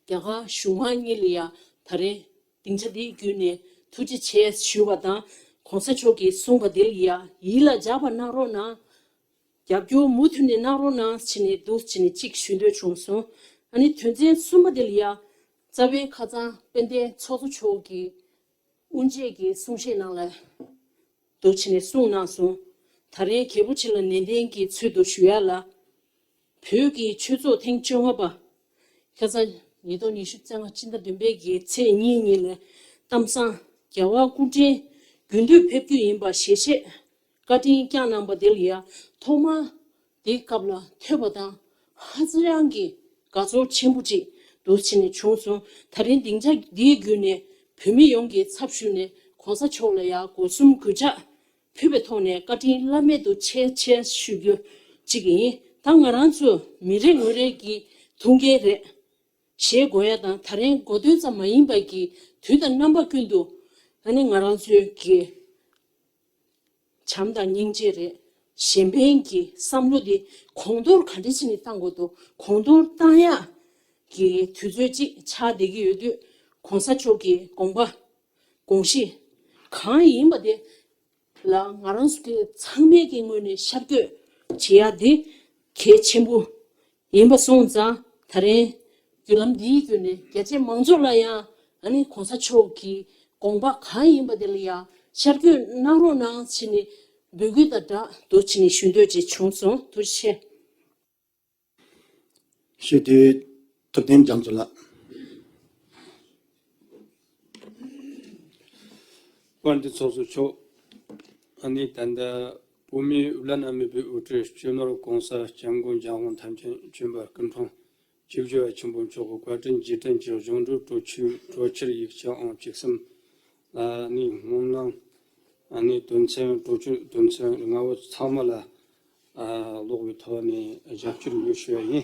རྒྱ་གར་གཞུང་མང་གཉིས་ལ་ཡང་ད་རེས་སྡིངས་ཆ་འདི་བརྒྱུད་ནས་ཐུགས་རྗེ་ཆེ་ཞུ་བ་དང་། གོང་ས་མཆོག་གིས་གསུངས་པ་འདི་ལ་ཡང་ཡིད་ལ་འཇགས་པ་གནང་རོགས་གནང་། རྒྱབ་སྐྱོར་མུ་མཐུད་ནས་གནང་རོགས་གནང་བྱས་ནས་འདུག་བྱས་ནས་གཅིག་ཞུ་འདོད་བྱུང་སོང་། ཨ་ནི་དོན་ཚན་གསུམ་པ་འདི་ལ་ཡང་རྩ་བའི་ཁ་སང་དཔལ་ལྡན་ཚོགས་གཙོ་མཆོག་གིས་དབུ་འབྱེད་ཀྱི་གསུང་བཤད་ནང་ལ། འདུག་བྱས་ནས་གསུངས་གནང་སོང་། ད་རེས་རྒྱལ་པོ་ཆེ་ལ་ནན་ཏན་གྱི་ཚུལ་དུ་ཞུ་ཡ་ལ། བོད་ཀྱི་ཆོས་ཚོགས་ཐེངས་བཅོ་ལྔ་པ། ཁ་སང་ཉིས་སྟོང་ཉི་ཤུ་རྩ་ལྔ་སྤྱི་ཟླ་བདུན་པའི་གི་ཚེས་གཉིས་ཉིན་ལ་གཏམ་བཟང་རྒྱལ་བ་སྐུ་ཕྲེང་རྒྱུན་མཐུད་ཕེབས་རྒྱུ་ཡིན་པ་ཞལ་བཞེས་བཀའ་དྲིན་བསྐྱངས་གནང་པ་དེ་ལ་ཡ་ཐོག་མར་དེའི་སྐབས་ལ་ཐོས་པ་དང་ཧ་ཅང་གི་དགའ་ཚོར་ཆེན་པོ་ཅིག་འདུག་བྱས་ནས་བྱུང་སོང་། ད་རིང་སྡིངས་ཆ་འདིའི་བརྒྱུད་ནས་བོད་མི་ཡོངས་ཀྱི་ཚབ་ཞུས་ནས་གོང་ས་མཆོག་ལ་ཡང་སྒོ་གསུམ་གུས་ཕྱག་ཕུལ་བའི་ཐོག་ནས་བཀའ་དྲིན་བླ་མེད་དུ་ཆེ་ཆེ་ཞུ་རྒྱུ་ཅིག་ཡིན། ད་ང་རང་ཚོ་མི་རེ་ངོ་རེ་གི་ཐུགས་འགན་རེད། བཞེས་དགོས་ཡ་དང་ད་རིང་གོ་སྟོན་ཙམ་མ་ཡིན་པ་གི་དུས་དང་རྣམ་པ་ཀུན་ཏུ་ཨ་ནི་ང་རང་ཚོའི་གི་བྱམས་དང་སྙིང་རྗེ་རེད། གཞན་ཕན་གྱི་བསམ་བློ་འདི་གོང་མཐོར་ག་འདྲ་བྱས་ནས་བཏང་དགོས་འདུག་གོང་མཐོར་བཏང་ཡག་གི་དུས་ཚོད་ཅིག་ཆགས་བསྡད་ཀྱི་ཡོད་དུས། གོང་ས་མཆོག་གི་དགོངས་པ་དགོངས་གཞི་གང་ཡིན་པ་དེ་ལ་ང་རང་ཚོ་གི་ཚང་མས་ཀྱི་ངོས་ནས་ཤར་བསྐྱོད་བྱེད་ཡག་འདི་གལ་ཆེན་པོ་ཡིན་པ་སོང་ཙང་། ད་རེས་བརྒྱུད་ལམ་འདིའི་བརྒྱུད་ནས་རྒྱ་ཆེ་མང་ཚོགས་ལ་ཡང་ཨ་ནི་གོང་ས་མཆོག་གི་དགོངས་པ་གང་ཡིན་པ་དེ་ལ་ཡང་ཤར་བསྐྱོད་གནང་རོགས་གནང་བྱས་ནས་འབོད་སྐུལ་དང་སྦྲགས་འདུག་བྱས་ནས་ཞུ་འདོད་ཅིག་བྱུང་སོང་། ཐུགས་རྗེ་ཆེ། ཞུ་དུས་ཐུབ་བསྟན་རྒྱ་མཚོ་ལགས། དཔལ་ལྡན་ཚོགས་གཙོ་མཆོག་ཨ་ནི་ད་ལྟ་བོད་མིའི་དབུ་བླ་ན་མེད་པའི་དབུ་ཁྲིད་སྤྱི་ནོར་༸གོང་ས་༸སྐྱབས་མགོན་རྒྱལ་དབང་ཐམས་ཅད་མཁྱེན་པ་སྐུ་ཕྲེང་བཅུ་བཞི་པ་ཆེན་པོ་མཆོག་གི་བཀའ་དྲིན་རྗེས་དྲན་གྱི་གཞུང་འབྲེལ་གྲོས་ཆོད་གྲོས་འཆར་ཡིག་ཆ་ཨང་བཅུ་གསུམ་ལ་ནི་སྨོན་ལམ། ཨ་ནི་དོན་ཚན་གྲོས་ཆོད་དོན་ཚན་ལྔ་པོ་ཚང་མ་ལ་ཨ་ཀློག་པའི་ཐོག་ནས་རྒྱབ་སྐྱོར་ཡོད་ཞུ་བ་ཡིན།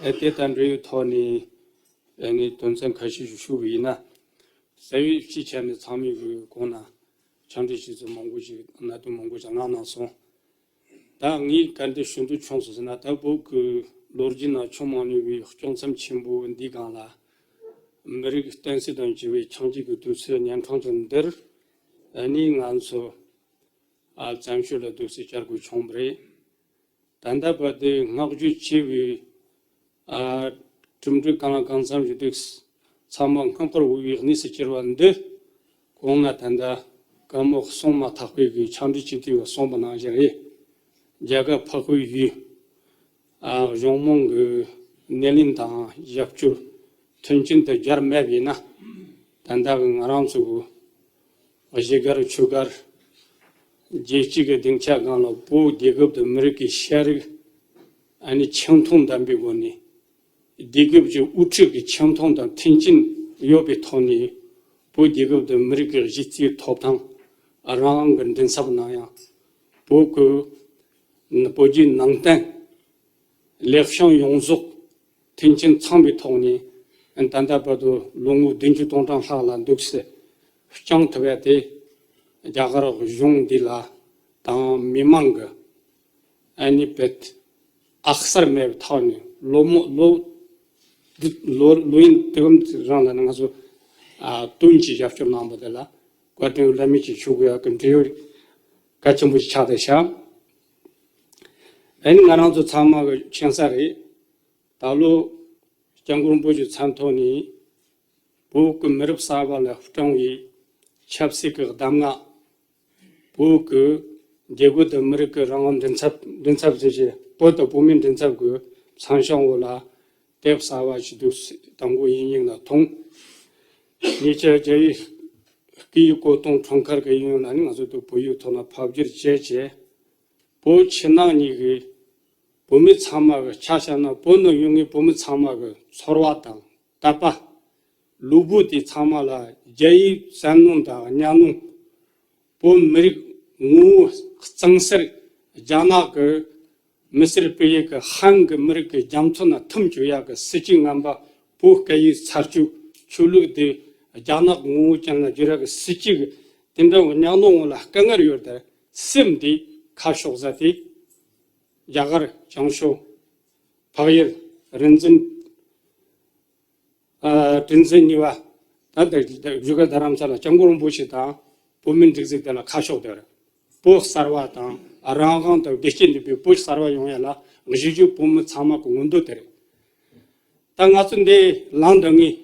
ཨ་དེ་དང་འབྲེལ་བའི་ཐོག་ནས་ཨ་ནི་དོན་ཚན་ཁ་ཤས་ཤིག་ཞུ་བ་ཡིན་ན། གསན་བའི་སྤྱི་ཁྱབ་ནས་ཚང་མའི་གི་གོང་ན་ཕྱག་འབྲེལ་ཞུས་ཚུལ་མང་པོ་ཞིག་གནད་དོན་མང་པོ་ཞིག་གནང་གནང་སོང་། ད་ངས་ག་འདྲ་ཞུ་འདོད་བྱུང་སོང་ཟེར་ན། ད་བོད་ཀྱི་ལོ་རྒྱུས་ནང་ཆུང་མང་ནུས་པའི་སྐྱོང་མཚམས་ཆེན་པོ་འདིའི་སྒང་ལ་མི་རིགས་བསྟན་སྲིད་དང་འབྲེལ་བའི་ཆིངས་ཡིག་གི་དུས་ཚོད་གཉན་འཕྲང་ཅན་འདིར་ཨ་ནི་ང་ཚོ་ཨ་བཙན་བྱོལ་ལ་སྡོད་སའི་བཅར་དགོས་བྱུང་བ་རེད། ད་ལྟ་བར་དུ་བསྔགས་བརྗོད་ཆེ་བའི་ཨ་གྲུབ་འབྲས་གང་ལ་གང་འཚམ་ཞིག་འདུག་ཚང་མ་སྔ་དཀར་འོས་པའི་གནས་སུ་གྱུར་བ་འདི་གོང་ན་ད་ལྟ་བཀའ་མོལ་གསུངས་མ་ཐག་པའི་གི་ཕྱག་འབྲེལ་སྤྱི་འཐུས་ཀྱིས་གསུངས་པ་ནང་བཞིན་རེད། རྒྱ་གར་འཕགས་པའི་ཡུལ་ཨ་གཞུང་མང་གི་སྣེ་ལེན་དང་རྒྱབ་སྐྱོར་མཐུན་རྐྱེན་དུ་སྦྱར་མེད་པས་ན། ད་ལྟ་གི་ང་རང་ཚོ་གི་གཞིས་སྒར་ཆོས་སྒར་རྒྱལ་སྤྱི་གི་སྡིངས་ཆ་སྒང་ལ་བོད་རྒྱལ་ཁབ་དང་མི་རིགས་ཀྱི་ཤ་རིགས་ཨ་ནི་ཆེ་མཐོང་ལྡན་པའི་སྒོ་ནས། རྒྱལ་ཁབ་ཀྱི་དབུ་ཁྲིད་ཀྱི་ཆེ་མཐོང་དང་མཐུན་རྐྱེན་ཡོད་པའི་ཐོག་ནས། བོད་རྒྱལ་ཁབ་དང་མི་རིགས་ཀྱི་གཞི་རྩའི་ཐོབ་ཐང་རང་དབང་གི་མགྲིན་ཚབ་གནང་ཡང་། བོད་ཀྱི་བོད་བརྒྱུད་ནང་བསྟན་ལེགས་བྱང་ཡོངས་རྫོགས་མཐུན་རྐྱེན་ཚང་བའི་ཐོག་ནས། ད་ལྟ་བར་དུ་ལོ་ངོ་བདུན་ཅུ་དོན་གྲངས་ལྷག་ལ་འདུག་སེ་བསྐྱངས་ཐུབ་ཡ་དེ། རྒྱ་གར་གཞུང་འདི་ལ་དང་མི་མང་གི་ཨ་ནི་བེད་ཨ་གསར་མེད་པའི་ཐོག་ནས་ལོ་མོ་ལོ་འདི་ལོ་ལོ་ཡིན་དུས་གམ་རང་ལ་ནི་ང་ཚོ་ཨ་དོན་གྱི་རྒྱབ་སྐྱོར་གནང་བ་དེ་ལ་བཀའ་དྲིན་བླ་མེད་ཅིག་ཞུ་དགོས་ཡག་གི་འབྲེལ་ཡོད་གལ་ཆེན་པོ་ཞིག་ཆགས་བསྡད་ཤག་ཨ་ནི་ང་རང་ཚོ་ཚང་མ་གི་མཁྱེན་གསལ་རེད། ད་ལོ་སྐྱབས་མགོན་རིན་པོ་ཆེ་མཚན་ཐོག་ནས། བོད་ཀྱི་མི་རབས་གསར་པ་ལ་སྤྲིངས་པའི་ཆབ་སྲིད་ཀྱི་གདམས་ངག་བོད་ཀྱི་རྒྱལ་ཁབ་དང་མི་རིགས་ཀྱི་རང་དབང་མགྲིན་ཚབ། མགྲིན་ཚབ་ཟེར་བྱས་བོད་དང་བོད་མིའི་མགྲིན་ཚབ་ཀྱི་མཚན་བྱང་འོག་ལ་དེབ་གསར་པ་ཞིག་འདུག་དང་པོ་ཡིན་ཡིན་ལ་མཐོང་། ཉེ་ཆར་རྒྱ་ཡིག་སྐད་ཡིག་བཀོད་གཏོང་ཁྲོམ་ཁར་གྱི་ཡིན་ཡིན་ལ་ནི་ང་ཚོ་དུ་བོད་ཡིག་ཐོག་ན་ཕབ་བསྒྱུར་བྱས་བྱས། བོད་ཕྱི་ནང་གཉིས་ཀྱི་བོད་མི་ཚང་མ་གི་ཆ་བཞག་ན་བོད་ནང་ཡོད་མཁན་བོད་མི་ཚང་མ་གི་ཚོར་བ་དང་དད་པ། ལུས་པོ་དེ་ཚང་མ་ལ་རྒྱ་ཡིག་བསམ་མནོ་དང་གཉའ་གནོན། བོད་མི་རིགས་ངོ་བོ་གཙང་སེལ། རྒྱ་ནག་གི་མི་སེར་སྤེལ་ཡུལ་གྱི་ཧན་གྱི་མི་རིགས་ཀྱི་རྒྱ་མཚོ་ནང་འཐིམ་བཅུག་ཡག་གི་སྲིད་ཇུས་ངན་པ། བོད་སྐད་ཡིག་ཚར་གཅོད། ཆོས་ལུགས་དེ་རྒྱ་ནག་ངོ་བོ་ཅན་ལ་བསྒྱུར་ཡག་གི་སྲིད་ཇུས་ཀྱི་དེ་འདྲ་བའི་གཉའ་གནོན་འོག་ལ་དཀའ་ངལ་ཡོད་དེ། སེམས་དེ་ཁ་ཕྱོགས་ས་དེ་རྒྱ་གར་བྱང་ཕྱོགས་འཕགས་ཡུལ་རིག་འཛིན། ཨ་བྲིན་འཛིན་གཉིས་པ། ད་ལྟ་བཞུགས་སྒར་རྡ་རམ་ས་ལ་སྐྱབས་མགོན་རིན་པོ་ཆེ་དང་བོད་མིའི་སྒྲིག་འཛུགས་དེ་ལ་ཁ་ཕྱོགས་དེར། བོད་གསར་བ་དང་རང་དབང་དང་བདེ་སྐྱིད་ལྡན་པའི་བོད་གསར་བ་ཡོང་ཡ་ལ་གཞིས་བྱེས་བོད་མི་ཚང་མ་གི་མངོན་འདོད་དེ་རེད། ད་ང་ཚོ་འདི་ལངས་དོན་ངེས་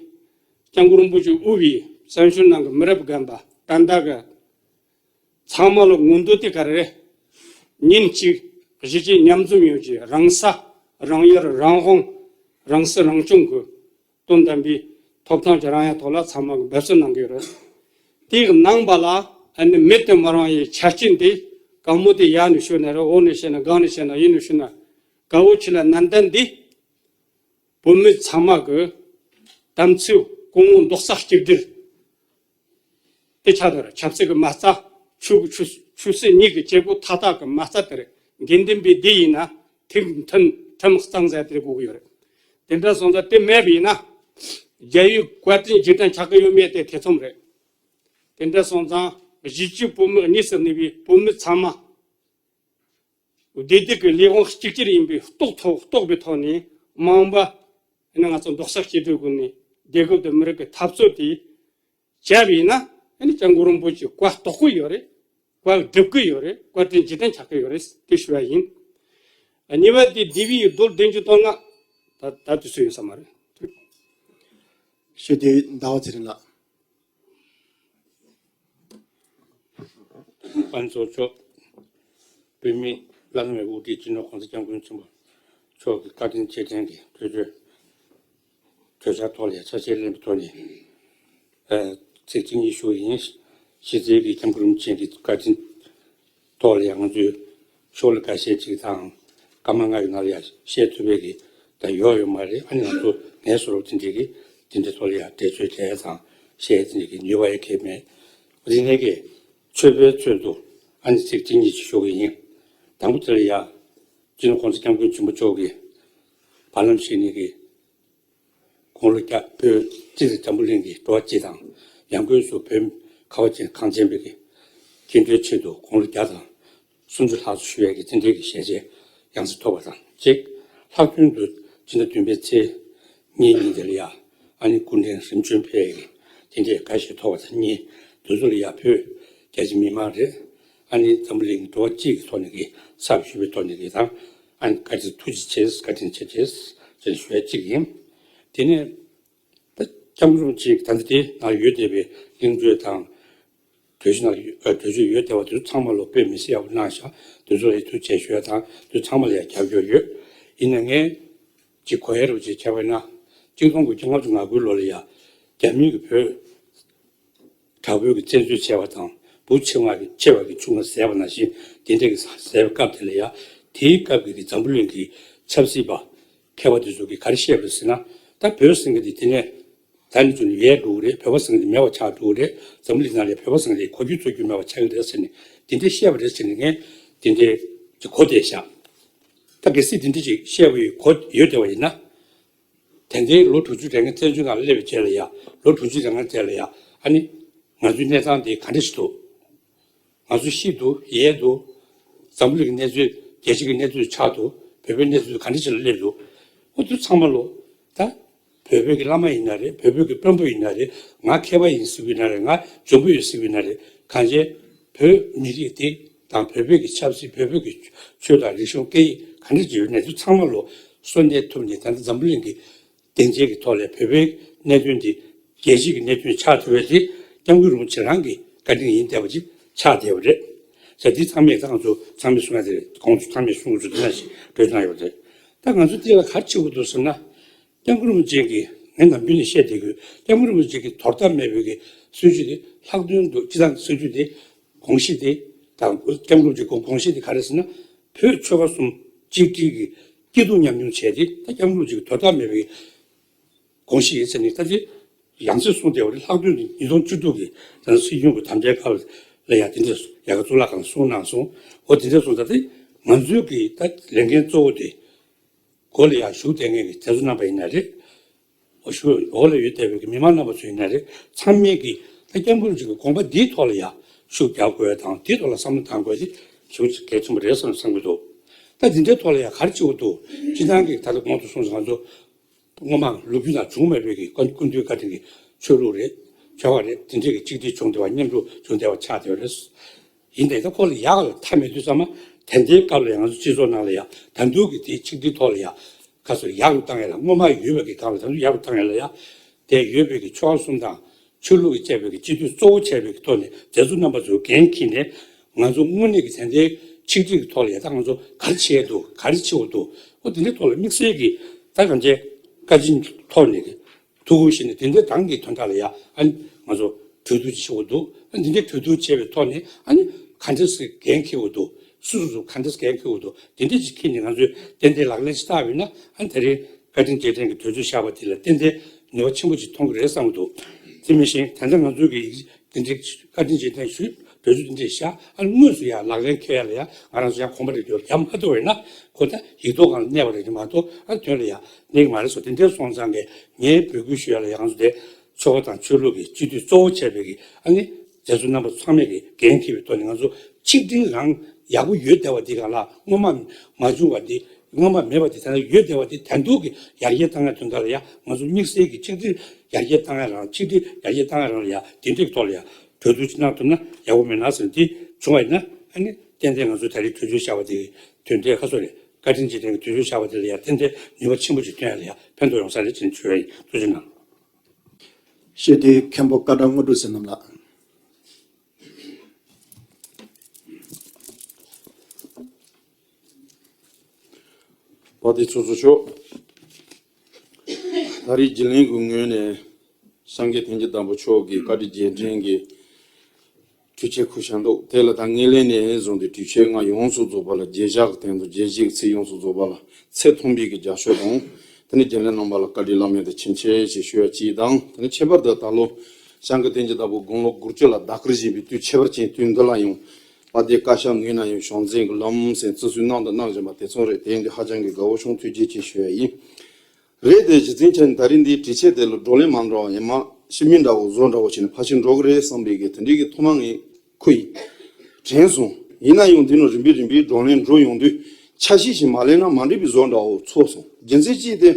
སྐྱབས་མགོན་རིན་པོ་ཆེ་དབུས་པའི་བཙན་བྱོལ་ནང་གི་མི་རབས་རྒན་པ་ད་ལྟ་གི་ཚང་མ་ལ་མངོན་འདོད་དེ་ག་རེ་རེད། ཉིན་གཅིག་གཞིས་བྱེས་མཉམ་འཛོམས་ཡོང་རྒྱུའི་རང་ས་རང་ཡུལ་རང་དབང་རང་སྲིད་རང་སྐྱོང་གི་དོན་དམ་པའི་ཐོབ་ཐང་གི་རང་ཡ་ཐོག་ལ་ཚང་མ་གི་འབད་བརྩོན་གནང་གི་ཡོད་རེད། དེའི་ནང་པ་ལ་ཨ་ནི་མེད་དུ་མི་རུང་བའི་ཆ་རྐྱེན་དེ་གང་མོ་དེ་ཡར་ནས་ཞུས་ན་རེད། འོག་ནས་བཤད་ན་སྒང་ནས་བཤད་ན་གཡས་ནས་ཞུས་ན་གལ་ཆེ་ལ་ནན་ཏན་དེ་བོད་མི་ཚང་མ་གི་དམ་ཚིག་གོང་འོག་རྡོག་རྩ་གཅིག་སྒྲིལ། དེ་ཆགས་དོ་ར་ཆབ་སྲིད་ཀྱི་མ་རྩ། ཆོས་ཆོས་ཆོས་སྲིད་གཉིས་ཀྱི་བྱེད་སྒོ་མཐའ་དག་གི་མ་རྩ་དེ་རེད། དགེ་འདུན་པའི་སྡེ་ཡིན་ན་ཐུགས་མཐུན་ཁྲིམས་གཙང་མཛད་དེ་དགོས་ཀྱི་ཡོད་རེད། དེ་འདྲ་སོང་ཙང་དེ་མེད་པ་ཡིན་ན་རྒྱལ་བའི་བཀའ་དྲིན་རྗེས་དྲན་ཆགས་ཀྱི་ཡོད་མེད་དེ་ཐེ་ཚོམ་རེད། དེ་འདྲ་སོང་ཙང་གཞིས་བྱེས་བོད་མི་གཉིས་སུ་གནས་པའི་བོད་མི་ཚང་མ་བདེ་སྡུག་གི་ལས་དབང་གཅིག་གྱུར་ཡིན་པའི་རྟོགས་ཐུབ་རྟོགས་པའི་ཐོག་ནས་མ་འོངས་པ་ནི་ང་ཚོ་རྡོག་རྩ་གཅིག་སྒྲིལ་སྒོ་ནས་རྒྱལ་ཁབ་དང་མི་རིགས་ཀྱི་འཐབ་རྩོད་དེ། བྱས་པ་ཡིན་ན་ཨ་ནི་སྐྱབས་མགོན་རིན་པོ་ཆེ་བཀའ་རྟོགས་ཀྱི་ཡོད་རེད། བཀའ་སྒྲུབ་ཀྱི་ཡོད་རེད། བཀའ་དྲིན་རྗེས་དྲན་ཆགས་ཀྱི་ཡོད་རེད། དེ་ཞུ་བ་ཡིན། གཉིས་པ་དེ་འདས་པའི་རྡོ་བདུན་ཅུ་དོན་ལྔ། ད་ད་དུས་ཚོད་ཡོད་ས་མ་རེད། ཞུ་དེ་ཟླ་བ་ཚེ་རིང་ལགས། དཔལ་འབྱོར་ཕྱོགས། བོད་མིའི་བླ་ན་མེད་པའི་དབུ་ཁྲིད་སྤྱི་ནོར་༸གོང་ས་༸སྐྱབས་མགོན་ཆེན་པོ་མཆོག་གི་བཀའ་དྲིན་རྗེས་དྲན་གྱི་གྲོས་ཆོད། གྲོས་འཆར་ཐོག་ལ་ཆ་ཤས་ལེན་པའི་ཐོག་ནས། ཨ་ཚིག་གཅིག་གཉིས་ཞུ་ཡིན། གཞི་རྩའི་གི་སྐྱབས་མགོན་རིན་པོ་ཆེ་གི་བཀའ་དྲིན་ ཐོག་ལ་ཡང་ང་ཚོས་ཤོག་ལྷེ་ཁ་ཤས་ཅིག་དང་སྐར་མ་ལྔ་ཡི་ནང་ལ་ཡང་བཤད་ཐུབ་པའི་གི་ད་ཡོད་ཡོད་མ་རེད། ཨ་ནི་ང་ཚོ་ངའི་བཟོ་འདྲ་དེ་འདྲའི་གི་དེ་འདྲའི་ཐོག་ལ་ཡང་འགྲེལ་བརྗོད་བྱས་དང་བཤད་དེ་འདྲའི་གི་ནུས་པ་ཡང་གང་ཡང་མེད། དེ་ནས་གི་ཆོས་པའི་ཚུལ་དུ་ཨ་ནི་ཚིག་གཅིག་གཉིས་ཅིག་ཞུ་གི་ཡིན། དང་པོ་དེ་ལ་ཡང་སྤྱི་ནོར་༸གོང་ས་༸སྐྱབས་མགོན་ཆེན་པོ་མཆོག་གིས་བར་ལམ་ཞིག་ནས་གི་དགུང་ལོ་བརྒྱ་བོད་སྤྱི་དང་འཛམ་བུ་གླིང་གི་འགྲོ་བ་སྤྱི་དང་ཡང་སྒོས་སུ་བོད་ཁ་བ་ཅན་གངས་ཅན་པའི་གི་སྐྱིད་འགྲོའི་ཆེད་དུ་དགུང་ལོ་བརྒྱ་དང་སུམ་ཅུ་ལྷག་ཙམ་བཞུགས་པའི་གི་དེ་འདྲའི་གི་ཞལ་མཇལ་ཡང་སེ་ཐོབ་པ་དང་གཅིག་ལྷག་དོན་དུ་སྤྱི་ཟླ་བདུན་པའི་ཚེས་གཉིས་ཉིན་དེ་ལ་ཡ་ཨ་ནི་སྐུ་ཕྲེང་རིམ་བྱོན་ཕེབས་ཡི་དེ་འདྲའི་དགའ་ཞིག་ཐོབ་པ་དང་གཉིས། དེ་ཚོ་ལ་ཡ་བོད་རྒྱ་ཆེ་མི་མང་རེད། ཨ་ནི་འཛམ་བུ་གླིང་འགྲོ་བ་སྤྱི་གི་ཐོག་ནས་གི་ཚབ་ཞུས་པའི་ཐོག་ནས་གི་དང་ཨ་ནི་བཀའ་དྲིན་ཐུགས་རྗེ་ཆེ། བཀའ་དྲིན་ཆེ་ཆེ་ཟེར་ཞུ་ཡ་གཅིག་ཡིན། དེ་ནས་ད་སྐྱབས་མགོན་རིན་པོ་ཆེ་ད་ལྟ་དེ་ནང་ཡོད་བསྡད་པའི་གླིང་བརྒྱུད་དང་གྲོས་གཞི་ནང་ཡོད་ཨ་གྲོས་ཆོད་ཡོད་བསྡད་པ་དེ་ཚོ་ཚང་མ་ལོ་དཔེ་མི་སྲིད་ཡག་པོ་གནང་ཤག་དེ་ཚོ་ལ་ཡ་ཐུགས་རྗེ་ཆེ་ཞུ་ཡ་དང་དེ་ཚང་མ་ལ་ཡ་རྒྱབ་སྐྱོར་ཡོད། ཡིན་ན་ངས་ཅིག་གོ་ཡ་རུ་ཅིག་བྱས་པ་ཡིན་ན་གཅིག་སྟོང་དགུ་བརྒྱ་ལྔ་བཅུ་ང་དགུ་ལོ་ལ་ཡ་རྒྱ་མིའི་གི་བོད་དྲག་པོའི་གི་བཙན་འཛུལ་བྱས་པ་དང་བུ་ཆེ་བ་གི་ཆེ་བ་གི་ཆུང་བ་བཟས་པ་ནང་བཞིན་དེ་འདྲ་གི་བཟས་པའི་སྐབས་དེ་ལ་ཡ་དེའི་སྐབས་ཀྱི་གི་འཛམ་བུ་གླིང་གི་ཆབ་སྲིད་པ་མཁས་པ་དེ་ཚོ་གིས་ག་རེ་བཤད་པ་རེད་ཟེར་ན། ད་བོད་ཟེར་མཁན་དེ་དེ་ནས་ད་ནས་བཟུང་ནས་ཡལ་འགྲོ་གི་རེད། བོད་པ་ཟེར་མཁན་དེ་མེད་པ་ཆགས་འགྲོ་གི་རེད། འཛམ་བུ་གླིང་ནང་ལ་བོད་པ་ཟེར་མཁན་དེ་གོ་རྒྱུ་ཚོར་རྒྱུ་མེད་པ་ཆགས་ཀྱི་རེད་ཟེར་ནས་དེ་འདྲ་བཤད་པ་རེད་ཟེར་ནས་ངས་དེ་འདྲའི་ཅིག་གོ་བསྡད་ཤག་ད་གལ་སྲིད་དེ་འདྲ་ཅིག་བཤད་པའི་གོ་ཡོད་བསྡད་པ་ཡིན་ན། དེ་འདྲའི་ལོ་དྲུག་ཅུ་རེ་ལྔ་བཙན་བྱོལ་ནང་སླེབས་པའི་རྗེས་ལ་ཡ། ལོ་དྲུག་ཅུ་རེ་ལྔ་རྗེས་ལ་ཡ། ཨ་ནི་ང་ཚོའི་གནས་སྟངས་དེ་ག་འདྲ་ཞིག་འདུག་ང་ཚོ་ཤི་འདུག་ཡལ་འདུག་འཛམ་བུ་གླིང་གི་གནས་ཚུལ་རྒྱལ་སྤྱི་གི་གནས་ཚུལ་ཆགས་འདུག་བོད་པའི་གནས་ཚུལ་ག་འདྲ་ཞིག་ལ་སླེབས་འདུག་འོ་དེ་ཚང་མ་ལོ། ད་བོད་པའི་གི་བླ་མ་ཡིན་ན་རེད། བོད་པའི་གི་དཔོན་པོ་ཡིན་ན་རེད། ང་མཁས་པ་ཡིན་ཟེར་གི་ཡིན་ན་རེད། ང་འཇོན་པོ་ཡོད་ཟེར་གི་ཡིན་ན་རེད། གང་ཅི་བོད་མི་རིགས་དེ་དང་བོད་པའི་གི་ཆབ་སྲིད། བོད་པའི་གི་ཆོས་དང་རིག་གཞུང་སྐད་ཡིག་ག་འདྲ་ཅིག་ཡོད་ནས་དེ་ཚང་མ་ལོ་གསོལ་འདེབས་ཐུབ་ནས་ད་ལྟ་འཛམ་བུ་གླིང་གི་སྡིངས་ཆའི་གི་ཐོག་ལ་བོད་པའི་གནད་དོན་འདི་རྒྱལ་སྤྱིའི་གི་གནད་དོན་ཆགས་ཐུབ་པ་དེ་སྐྱབས་མགོན་རིན་པོ་ཆེ་རང་གི་བཀའ་དྲིན་ཡིན་བསྡད་པ་ཅིག་ཆགས་བསྡད་པ་རེད། ཟེར་འདི་ཚང་མས་ད་ང་ཚོ་ཚང་མས་གསུང་ཡ་དེ་རེད། གོང་དུ་ཚང་མས་གསུང་གི་འདུག་འདི་ནང་བཞིན་འགྲོ་གནང་ཡོད་རེད། ད་ང་ཚོ་འདི་ལ་ག་རེ་བྱེད་དགོས་འདུག་ཟེར་ན། སྐྱབས་མགོན་རིན་པོ་ཆེ་གིས་ངས་ནམ་རྒྱུན་ནས་བཤད་བསྡད་ཡོད། སྐྱབས་མགོན་རིན་པོ་ཆེ་གིས་དོར་ཐབས་མེད་པའི་གི་སྲིད་བྱུས་དེ་ལྷག་དོན་དུ་སྤྱི་བཏང་གི་སྲིད་བྱུས་དེ་དགོངས་གཞི་དེ་དང་སྐྱབས་མགོན་རིན་པོ་ཆེའི་དགོངས་གཞི་དེ་ག་རེ་ཟེར་ན། བོད་ཆོལ་ཁ་གསུམ་གཅིག་སྒྲིལ་གྱི་སྐྱིད་སྡུག་མཉམ་མྱོང་བྱས་ཏེ། ད་སྐྱབས་མགོན་རིན་པོ་ཆེ་གི་དོར་ཐབས་མེད་པའི་དགོངས་གཞི་ཡིན་ཟེར་ནས་ད་དེ་ཡང་སེ་གསུངས་བསྡད་པ་རེད། ལྷག་དོན་དུ་ཉིས་སྟོང་བཅུ་དྲུག་གི་ད་སྲིད་སྐྱོང་གི་དམ་བཅའི་སྐབས་ལ་ཡང་དེ་འདྲ་ཡ་གི་གཙུག་ལག་ཁང་གསུངས་གནང་སོང་། འོ་དེ་འདྲ་སོང་ཙང་དེ་ང་ཚོའི་གི་ད་ལས་འགན་གཙོ་བོ་དེ་སྒོ་ལ་ཡ་བཞུགས་བསྡད་མཁན་གི་མཛད་གཙོ་རྣམ་པ་ཡིན་ན་རེད། འོ་ཞུ་འོག་ལ་ཡོད་བསྡད་པའི་གི་མི་མང་རྣམ་པ་ཚོ་ཡིན་ན་རེད། ཚང་མས་གི་ད་སྐྱབས་མགོན་རིན་པོ་ཆེ་གི་དགོངས་པ་འདིའི་ཐོག་ལ་ཡ་ཤུགས་རྒྱག་དགོས་དང་དེའི་ཐོག་ལ་བསམ་བློ་བཏང་དགོས་དེ་ཞེ་པོ་ཅིག་གལ་ཆེན་པོ་རེད་བསམ་བསམ་གི་འདུག་ད་འདི་འདྲའི་ཐོག་ལ་ཡ་ག་རེ་བྱེད་དགོས་འདུག་སྤྱི་བཏང་གི་ད་ལྟ་གོང་དུ་གསུངས་སོང་། ང་ཚོ་སྔོན་མ་ལོ་རྒྱུས་ནང་བྱུང་མེད་པའི་གི་སྐུ་སྐུ་མདུན་བཀའ་དྲིན་གི་ཆོས་ལུགས་རེད། ཆོལ་ཁ་རེད། དེ་འདྲའི་གི་ཆིག་སྒྲིལ་བྱུང་བསྡད་པ། མཉམ་རུབ་བྱུང་བསྡད་པ་ཆགས་བསྡད་པ་རེད། ཡིན་ནའི་ད་ཁོ་ལ་ཡག་ལ་མཐའ་མེད་དུས་ཙམ་མ་དེ་འདྲའི་སྐབས་ལ་ཡང་ང་ཚོ་སྤྱི་ཚོགས་ནང་ལ་ཡ་ད་དུང་གི་དེའི་ཆིག་སྒྲིལ་ཐོག་ལ་ཡ་ག་ཚོད་ཡག་རུ་བཏང་ཡ་ལ། སྔོན་མ་ཡོད་པའི་གི་སྒང་ལ་ད་དུང་ཡག་རུ་བཏང་ཡ་ལ་ཡ། དེ་ཡོད་པའི་གི་ཆོལ་ཁ་གསུམ་དང་ཆོས་ལུགས་ཀྱི་བཅས་པའི་གི་སྤྱི་འཐུས་གཙོ་བོ་བྱས་པའི་གི་ཐོག་ནས་མཛད་གཙོ་རྣམ་པ་ཚོས་འགན་འཁྱེར་ནས་ང་ཚོ་དངོས་གནས་ཀྱི་དེ་འདྲའི་ཆིག་སྒྲིལ་གྱི་ཐོག་ལ་ཡ་ད་ང་ཚོ་ག་རེ་བྱེད་ཡ་འདུག་ག་རེ་བྱེད་དགོས་འདུག་འོ་དེ་འདྲའི་ཐོག་ལ་དམིགས་བསལ་གྱི་ད་གང་བྱས་བཀའ་དྲིན་ཐོག་ནས་གི་ཐུགས་ཁུར་བཞེས་ནས་དེ་འདྲའི་ཏང་གི་དོན་དག་ལ་ཡ་ཨ་ནི་ང་ཚོ་གྲོས་བསྡུར་ཅིག་བྱེད་དགོས་འདུག་ཨ་ནི་འདི་འདྲའི་གྲོས་བསྡུར་བྱས་པའི་ཐོག་ནས་ཨ་ནི་ག་འདྲ་ཞིག་འགན་འཁྱེར་དགོས་འདུག་སུ་སུ་སུ་ག་འདྲ་ཞིག་འགན་འཁྱེར་དགོས་འདུག་དེ་འདྲ་ཅིག་འཁྱེར་ནས་ང་ཚོས་ཏན་ཏན་ལག་ལེན་ཅིག་བསྟར་བ་ཡིན་ན། ཨ་ནི་ད་རེས་བཀའ་དྲིན་རྗེས་དྲན་གྱི་གྲོས་ཆོད་བཞག་པ་དེ་ལ་ཏན་ཏན་ནུས་པ་ཆེན་པོ་ཅིག་ཐོན་གྱི་རེད་བསམ་གྱི་འདུག་དེ་མིན་ཞིང་ད་ལྟ་ང་ཚོའི་གི་ཡིག་དེ་འདྲའི་བཀའ་དྲིན་རྗེས་དྲན་ཞུས། གྲོས་ཆོད་དེ་འདྲ་བཞག་ཨ་ནི་དངོས་སུ་ཡ་ལག་ལེན་འཁེལ་ཡ་ལ་ཡ་ང་རང་ཚོ་ཡ་གོམ་པ་རེ་རྒྱབ་མ་ཐུབ་པ་ཡིན་ན་ཁོ་ད་ཡིག་ཐོག་སྒང་ལ་གནས་པ་རེད་མ་གཏོགས་ཨ་དོན་ལ་ཡ་གནས་ཀྱི་མ་རེད་ཟེར། དེ་འདྲ་སོང་ཙང་གི་ངས་འབོད་སྐུལ་ཞུ་ཡ་ལ་ཡ་ང་ཚོ་དེ་ཆོལ་ཁ་དང་ཆོས་ལུགས་ཀྱི་སྤྱི་འཐུས་གཙོ་བོ་བྱས་པའི་གི་ཨ་ནི་མཛད་གཙོ་རྣམ་པ་ཚང་མས་ཀྱི་འགན་འཁྱེར་བའི་ཐོག་ནས་ང་ཚོ་ཆིག་སྒྲིལ་རང་ཡག་པོ་ཡོད་བསྡད་པ་འདི་སྒང་ལ་སྔོན་མ་མ་བྱུང་བ་འདི། སྔོན་མ་མེད་པ་འདི་ད་ལྟ་ཡོད་བསྡད་པ་འདི་ད་དུང་གི་ཡར་རྒྱས་བཏང་ཡ་དོན་དག་ལ་ཡ་ང་ཚོ་དམིགས་བསལ་གྱི་ཆིག་སྒྲིལ་ཡར་རྒྱས་བཏང་ཡ་རང་། ཆིག་སྒྲིལ་ཡར་རྒྱས་བཏང་ཡ་རང་ལ་ཡ་དེ་འདྲའི་ཐོག་ལ་ཡ་གྲོས་བསྡུར་ཅིག་གནང་ཐུབ་ན་ཡག་པོ་མེད་ན་ཟེར། འདི་བྱུང་བ་ཡིན་ན་ཨ་ནི་ཏན་ཏན་ང་ཚོ་ད་རེས་གྲོས་ཆོད་བཞག་པ་དེ་གི་དོན་འབྲས་ཁ་སོ་རེད། བཀའ་དྲིན་རྗེས་དྲན་གྱི་གྲོས་ཆོད་བཞག་པ་དེ་ལ་ཡ་ཏན་ཏན་ནུས་པ་ཆེན་པོ་ཞིག་ཐོན་ཡ་ལ་ཡ་ཕན་ཐོགས་ཡོང་ས་རེད་ཅེས་ཞུ་ཡ་ཡིན། ཐུགས་རྗེ་གནང་། ཤེས་ལྡན་མཁན་པོ་བཀའ་དྲིན་དངོས་གྲུབ་ཟེར་རྣམ་ལགས། དཔལ་ལྡན་ཚོགས་གཙོ་མཆོག་ད་རེས་རྒྱུན་ལས་ཀྱི་ངོས་ནས་སངས་རྒྱས་ཐམས་ཅད་དམ་པ་མཆོག་གི་བཀའ་དྲིན་རྗེས་དྲན་གྱི་ དུས་ཆེན་འཁུར་བཞག་འདུག་དེ་ལ་ད་ངེས་ལེན་ནས་བཟུང་སྟེ་དུས་ཆེན་ལྔ་ཡོངས་སུ་རྫོགས་པ་ལ་རྗེས་བཞག་གི་སྟེང་དུ་རྗེས་བཞག་གི་ཚིག་ཡོངས་སུ་རྫོགས་པ་ལ་ཚད་མཐོན་པོའི་གི་རྒྱབ་སྐྱོར་དང་། དེ་ནས་རྒྱུན་ལས་རྣམ་པ་ལ་བཀའ་དྲིན་བླ་མེད་དུ་ཆེན་ཆེ་ཞེས་ཞུ་ཡ་གཅིག་དང་། དེ་ནས་ཁྱད་པར་དུ་ད་ལོ་བྱང་གི་བསྟན་རྒྱུན་བདག་པོ་དགུང་ལོ་དགུ་བཅུ་ལ་ཟླ་སྐར་བཞིན་པའི་དུས་ཁྱད་པར་ཅན་དུས་འདི་ལ་ཡང་། པ་དེ་བཀའ་ཤག་ངོས་ན་ཡང་ཞལ་འཛོམས་ཀྱི་ལམ་སེང་བརྩི་སྲུང་གནང་དང་གནང་བཞིན་པ་དེ་ཚོ་རེད། དེ་ཡིན་དུས་ཧ་ཅང་གི་དགའ་བོ་བྱུང་། ཐུགས་རྗེ་ཆེ་ཞུ་ཡ་ཡིན། རེད་དེ་གཞི་འཛིན་ཆ་ནས་ད་རིང་འདིའི་དྲི་ཆད་དེ་ལ་བགྲོ་གླེང་མ་འདྲ་བ་ཡིན་མ་ཤི་མི་འདྲ་བོ་བཟོ་འདྲ་བོ་བྱས་ནས་ཕར་ཕྱིན་འགྲོ་གི་རེད་བསམ་པའི་གི་དེ་འདྲའི་གི་ཐོག་མ་ངས་ཁུ་ཡིན་དྲན་སོང་། ཡིན་ན་ཡང་འདི་ནང་རིམ་པས་རིམ་པས་བགྲོ་གླེང་འགྲོ་ཡོང་དུས་ཆ་ཤས་ཤིག་མ་ལེན་ན་མ་འགྲིག་པའི་བཟོ་འདྲ་བོ་ཚོར་སོང་། རྒྱུ་མཚན་གཅིག་དེ།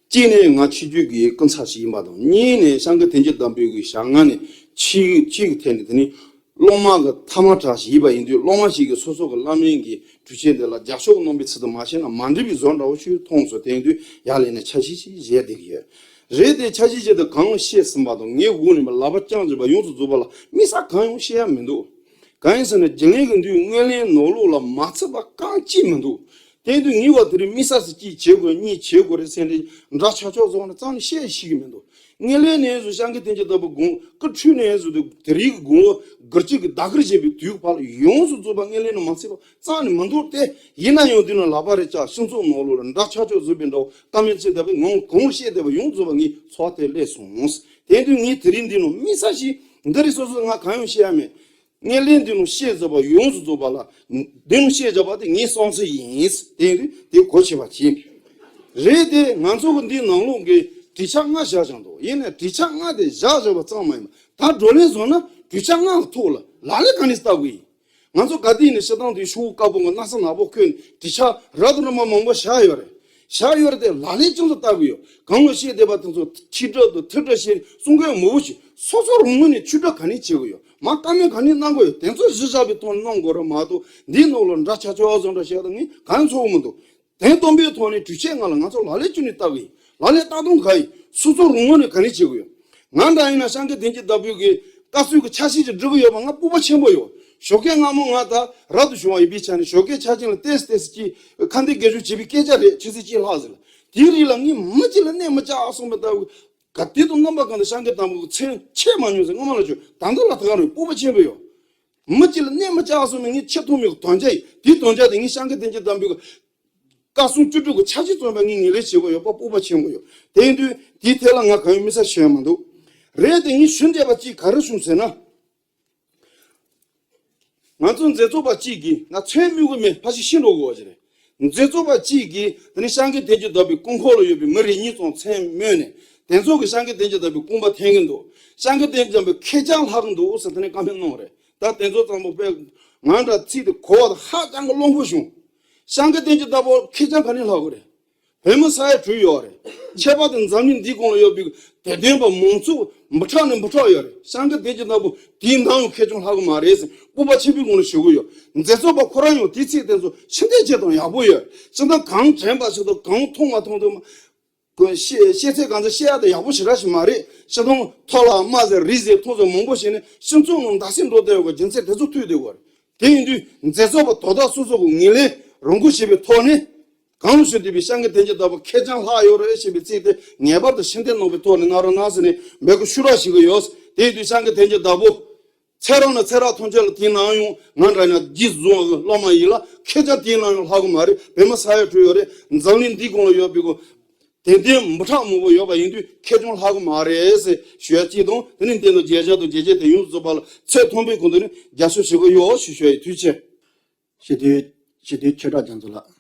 གཅིག་ནས་ང་ཕྱི་རྒྱུད་ཀྱི་སྐུ་ཚབ་ཞིག་ཡིན་པ་དང་། གཉིས་ནས་བྱང་གི་བསྟན་རྒྱུན་བདག་པོའི་གི་ཞལ་སྔ་ནས་ཕྱིའི་ཕྱིའི་གི་ཐད་ནས་དེ་ནི་སློབ་མ་གི་ཐ་མ་གྲས་ཤིག་ཡིན་པ་ཡིན་དུས། སློབ་མ་ཞིག་གིས་སོ་སོ་གི་བླ་མའི་གི་དུས་ཆེན་དེ་ལ་རྒྱབ་སྐྱོར་གནང་པའི་ཚུལ་དུ་མ་བྱས་ན་མ་འགྲིག་པའི་བཟོ་འདྲ་བོ་ཞིག་མཐོང་སོང་། དེ་ཡིན་དུས་ཡར་ལས་ནས་ཆ་ཤས་ཤིག་བཞེས་བསྡད་ཀྱི་ཡོད། རེད་དེ་ཆ་ཤས་བཞེས་དུས་གང་བཤད་ཟིན་པ་དང་། ངའི་འོག་ནས་མ་ལག་པ་བརྐྱངས་བྱས་པ་ཡོངས་སུ་རྫོགས་པ་ལ་དམིགས་བསལ་གང་ཡང་བཤད་ཡ་མི་འདུག་གང་ཡིན་ཟེར་ན་རྒྱུན་ལས་ཀྱི་འདུས་སྔོན་གླེང་ནང་ལོགས་ལ་མ་ཚུད་པ་རྐང་གཅིག་མི་འདུག་དེ་དུས་ངེས་པར་དེ་རིང་དམིགས་བསལ་ཞིག་གཅིག་བྱེད་དགོས། གཉིས་བྱེད་དགོས་རེད་ཟེར་ནས་འདྲ་ཆགས་ཆགས་བཟོ་བ་ནི་རྩ་ནས་བཤད་ཤེས་ཀྱི་མི་འདུག་སྔོན་གླེང་ནས་བཟུང་བྱང་གི་བསྟན་རྒྱུན་བདག་པོ་དགུང་སྐུ་འཁྲུངས་ནས་བཟུང་དེ་རིང་གི་དགུང་ལོ་དགུ་བཅུ་གི་ཟླ་སྐར་བཞིན་པའི་དུས་བར་ལ་ཡོངས་སུ་རྫོགས་པ་སྔོན་གླེང་ནང་མ་ཚུད་པ་རྩ་ནས་མི་འདུག་དེ་ཡིན་ན་ཡང་འདི་ནང་ལག་པ་རེ་བཅག་སྤྱི་ཚོགས་ནང་ལོགས་ལ་འདྲ་ཆགས་ཆགས་བཟོས་པའི་འདྲ་བོ་ཀ་མེད་ཚེ་བདག་པོས་ངོ་གང་བཤད་བསྡད་པ་ཡོངས་རྫོགས་པ་ངའི་ཚོར་བ་དེ་སླེབས་སོང་། དེ་དུས་ངས་དེ་རིང་འདི་ནང་དམིགས་བསལ་ཞིག་འདི་རིགས་སོ་སོ་ང་གང་ཡང་བཤད་ཡ་མེད། ངས་ལན་འདི་ནང་བཤད་བཟོ་བ་ཡོངས་སུ་རྫོགས་པ་ལ། འདི་ནང་བཤད་བྱ་བ་དེ་ངའི་བསམ་ཚུལ་ཡིན། དེ་ཡིན་དུས་དེ་གོ་ཆོད་པ་བྱེད། རེད་དེ་ང་ཚོ་གི་འདིའི་ནང་ལོགས་ཀྱི་དྲི་ཆ་ལྔ་བཞག་བཞག་འདུག་ཡིན་ནའི་དྲི་ཆ་ལྔ་དེ་བཞག་བཞག་པ་ཙམ་མ་ཡིན་པ་ད་བགྲོ་གླེང་བཟོ་ན་དྲི་ཆ་ལྔ་གི་ཐོག་ལ་ལག་ལེན་ག་ནས་བསྟར་དགོས་ཡིན། ང་ཚོ་ག་དུས་ནས་སྤྱིར་བཏང་དུ་ཤོག་བུ་དཀར་པོ་ང་སྣག་ཚ་ནག་པོ་བཀོད་ནས་དྲི་ཆ་རབ་དང་རིམ་པ་མང་པོ་བཞག་ཡོད་རེད། བཞག་ཡོད་རེད་དེ་ལག་ལེན་ཅུང་ཙམ་བསྟར་དགོས་ཡོད། གང་ལ་བཤད་བསྡད་པ་དེ་ཚོ་ཁྱི་སྒྲ་དང་ཐི་སྒྲ་བཤད་ནས་གསུང་མཁན་མང་པོ་ཞིག་སོ་སོ་རང་ངོས་ནས་ཆུ་སྒྲ་ག་ནས་བྱེད་དགོས་ཡོད། མ་བཀའ་མོལ་ག་ནས་གནང་དགོས་ཡོད། དེ་ཚོ་གཞི་བཞག་པའི་ཐོག་ནས་གནང་དགོས་རེད་མ་གཏོགས་འདིའི་ནང་ལ་འདྲ་ཆགས་ཆགས་བཟོ་འདྲ་བཤད་དང་ངས་གང་ཚོར་གི་མི་འདུག་དོན་དམ་པའི་ཐོག་ནས་དུས་ཆེན་ལྔ་ལ་ང་ཚོ་ལག་ལེན་ཅུང་ནས་བསྟར་གི་ཡིན། ལག་ལེན་བསྟར་སྟངས་ག་ཡིན། སོ་སོ་རང་ངོས་ནས་ག་ནས་བྱེད་དགོས་ཡོད། ང་འདྲ་ཡིན་ན་བྱང་གི་བསྟན་རྒྱུན་བདག་པོའི་གི་བཀའ་སྲོལ་གི་ཆ་ཤས་ཅིག་སྒྲུབ་གི་ཡོད་པ་ང་སྤོབས་པ་ཆེན་པོ་ཡོད། ཞོགས་ཀས་སྔ་མོ་ང་ད་རབ་ཏུ་བྱུང་བ་ཡིན་པའི་ཆ་ནས་ཞོགས་ཀས་ཆ་ཆེན་ལ་ཏེས་ཏེས་ཀྱི་ཁ་འདོན་དགེ་སྦྱོར་བྱེད་པའི་སྐད་ཆ་རེད། ཆུ་ཚོད་གཅིག་ལྷག་ཟིན་ལ་དེའི་རིགས་ལ་ངས་མི་གཅིག་ལ་གནས་མི་བཅག་གསུངས་པ་ལྟ་བུ་ག་དེ་དང་རྣམ་པ་གང་དུ་བྱང་གི་དང་པོ་གི་མཚན་ཆད་མ་མྱོང་ཟེར་སྔོན་མ་ལ་བརྗོད་ད་ལྟ་ལ་ད་ག་རེད། སྤོབས་པ་ཆེན་པོ་ཡོད། མི་གཅིག་ལ་གནས་མི་བཅག་གསུངས་ནས་ངས་ཆེ་མཐོང་མེད་གི་དོན་རྐྱེན་ཡིན། དེའི་དོན་རྐྱེན་དེ་ངས་བྱང་གི་བསྟན་རྒྱུན་བདག་པོའི་གི་བཀའ་སྲུང་བཅུ་དྲུག་གི་ཆ་ཤས་བརྩོན་པ་ངས་ངེས་ལེགས་བྱེད་དགོས་ཡོད་པ་སྤོབས་པ་ཆེན་པོ་ཡོད། དེ་ཡིན་དུས་དེའི་ཐད་ལ་ང་གང་ཡང་དམིགས་བསལ་ཞུ་ཡ་མི་འདུག་རེད་དེ་ངས་ཞུ་འདོད་པ་གཅིག་ག་རེ་བྱུང་ཟེར་ན། ང་ཚོ་མཛད་གཙོ་པ་གཅིག་གིས་ང་མཚན་སྨོས་གི་མེད། ཕ་ཞིག་ཤི་འགྲོ་དགོས་པ་ཅིག་རེད། མཛད་གཙོ་པ་གཅིག་གིས་དེ་ནས་བྱང་གི་བསྟན་རྒྱུན་བདག་པོའི་སྐུ་འཁོར་ལ་ཡོད་པའི་མི་རེ་གཉིས་ཙམ་མཚན་སྨོས་ནས་དེ་ཚོ་གིས་བྱང་གི་བསྟན་རྒྱུན་བདག་པོའི་དགོངས་པ་འཐེན་གི་འདུག་བྱང་གི་བསྟན་རྒྱུན་བདག་པོའི་ཁེར་རྐྱང་ལྷག་གི་འདུག་ཟེར་དེ་ནས་བཀའ་མོལ་གནང་བ་རེད། ད་དེ་ཚོ་ཙམ་པོ་དཔེ་ང་འདྲ་ཚིག་དེ་གོ་བ་དང་ཧ་ཅང་གི་བློ་འགྱོད་བྱུང་། བྱང་གི་བསྟན་རྒྱུན་བདག་པོ་ཁེར་རྐྱང་ག་ནས་ལྷག་གི་རེད། བོད་མི་ས་ཡ་དྲུག་ཡོད་རེད། ཁྱད་པར་དུ་འཛམ་གླིང་འདིའི་གོང་ལ་ཡོད་པའི་དད་ལྡན་པ་མང་ཚོགས་འབུམ་ཕྲག་ནས་འབུམ་ཕྲག་ཡོད་རེད། བྱང་གི་བསྟན་རྒྱུན་བདག་པོ་དེའི་ནང་ཡང་ཁེར་རྐྱང་ལྷག་གི་མ་རེད་ཟེར་སྤོབས་པ་ཆེན་པོའི་ངང་ནས་ཞུ་གི་ཡོད། མཛད་གཙོ་པ་ཁོ་རང་ཡང་དེའི་ཚིག་དེ་ཚོ་ཕྱི་འཐེན་བྱེད་སྟངས་ཡག་པོ་ཡོད། སྤྱིར་བཏང་གང་དྲན་པ་ཞིག་དང་གང་མཐོང་མ་མཐོང་དུ་མ། ཤེས་ཤེས་ཚད་གང་ཚད་བཤད་ཡག་དེ་ཡག་པོ་ཞེ་དྲག་ཞིག་མ་རེད། སྤྱིར་བཏང་ཐོག་ལ་དམའ་ཟེར་རིས་ཟེར་མཐོ་ཟེར་མང་པོ་བྱས་ནས་སྤྱི་ཚོགས་ནང་འདག་སེ་འགྲོ་བསྡད་ཡོད་པ་རྒྱུ་མཚན་དེ་ཚོ་ཐུག་བསྡད་ཡོད་རེད། དེ་ཡིན་དུས་མཛད་གཙོ་པ་དོ་བདག་སོ་སོ་གི་ངོས་ལེན་རང་འགུལ་བྱེད་པའི་ཐོག་ནས། གང་ཞུ་དུས་པའི་བྱང་གི་བསྟན་རྒྱུན་བདག་པོ་ཁེར་རྐྱང་ལྷག་ཡོད་རེད་ཞེས་པའི་ཚིག་དེ་ངེས་པར་དུ་ཕྱི་འཐེན་གནང་བའི་ཐོག་ནས་གནང་རོགས་གནང་ཟེར་ནས་འབོད་སྐུལ་ཞུ་རོགས་ཞུ་གི་ཡོད། དེ་ཡིན་དུས་བྱང་གི་བསྟན་རྒྱུན་བདག་པོ་ཚེ་རབས་ནས་ཚེ་རབས་ཐམས་ཅད་ལ་དེའི་ནང་ཡང་ང་འདྲ་ན་རྗེས་བཟུང་བའི་སློབ་མ་ཡིན་ལ་ཁེར་རྐྱང་དེའི་ནང་ཡང་ལྷག་གི་མ་རེད། བོད་མི་ས་ཡ་དྲུག་ཡོད་རེད། འཛམ་གླིང་འདིའི་གོང་ལ་ཡོད་པའི་གོ་དད་ལྡན་འབུམ་ཕྲག་མང་པོ་ཡོད་པ་ཡིན་དུས་ཁེར་རྐྱང་ལྷག་གི་མ་རེད་ཟེར་ཞུ་ཡ་གཅིག་དང་། དེ་ནས་དེ་ནང་རྒྱལ་སྤྱི་དང་རྒྱལ་སྤྱི་དེ་ཡོངས་སུ་རྫོགས་པ་ལ་ཚད་མཐོན་པོའི་གོང་དུ་ནས་རྒྱབ་སྐྱོར་ཞུ་གི་ཡོད་ཞེས་ཞུ་ཡ་ཡིན། ཐུགས་རྗེ་ཆེ། སྤྱི་འཐུས་སྤྱི་འཐུས་ཆོས་གྲགས་རྒྱ་མཚོ་ལགས།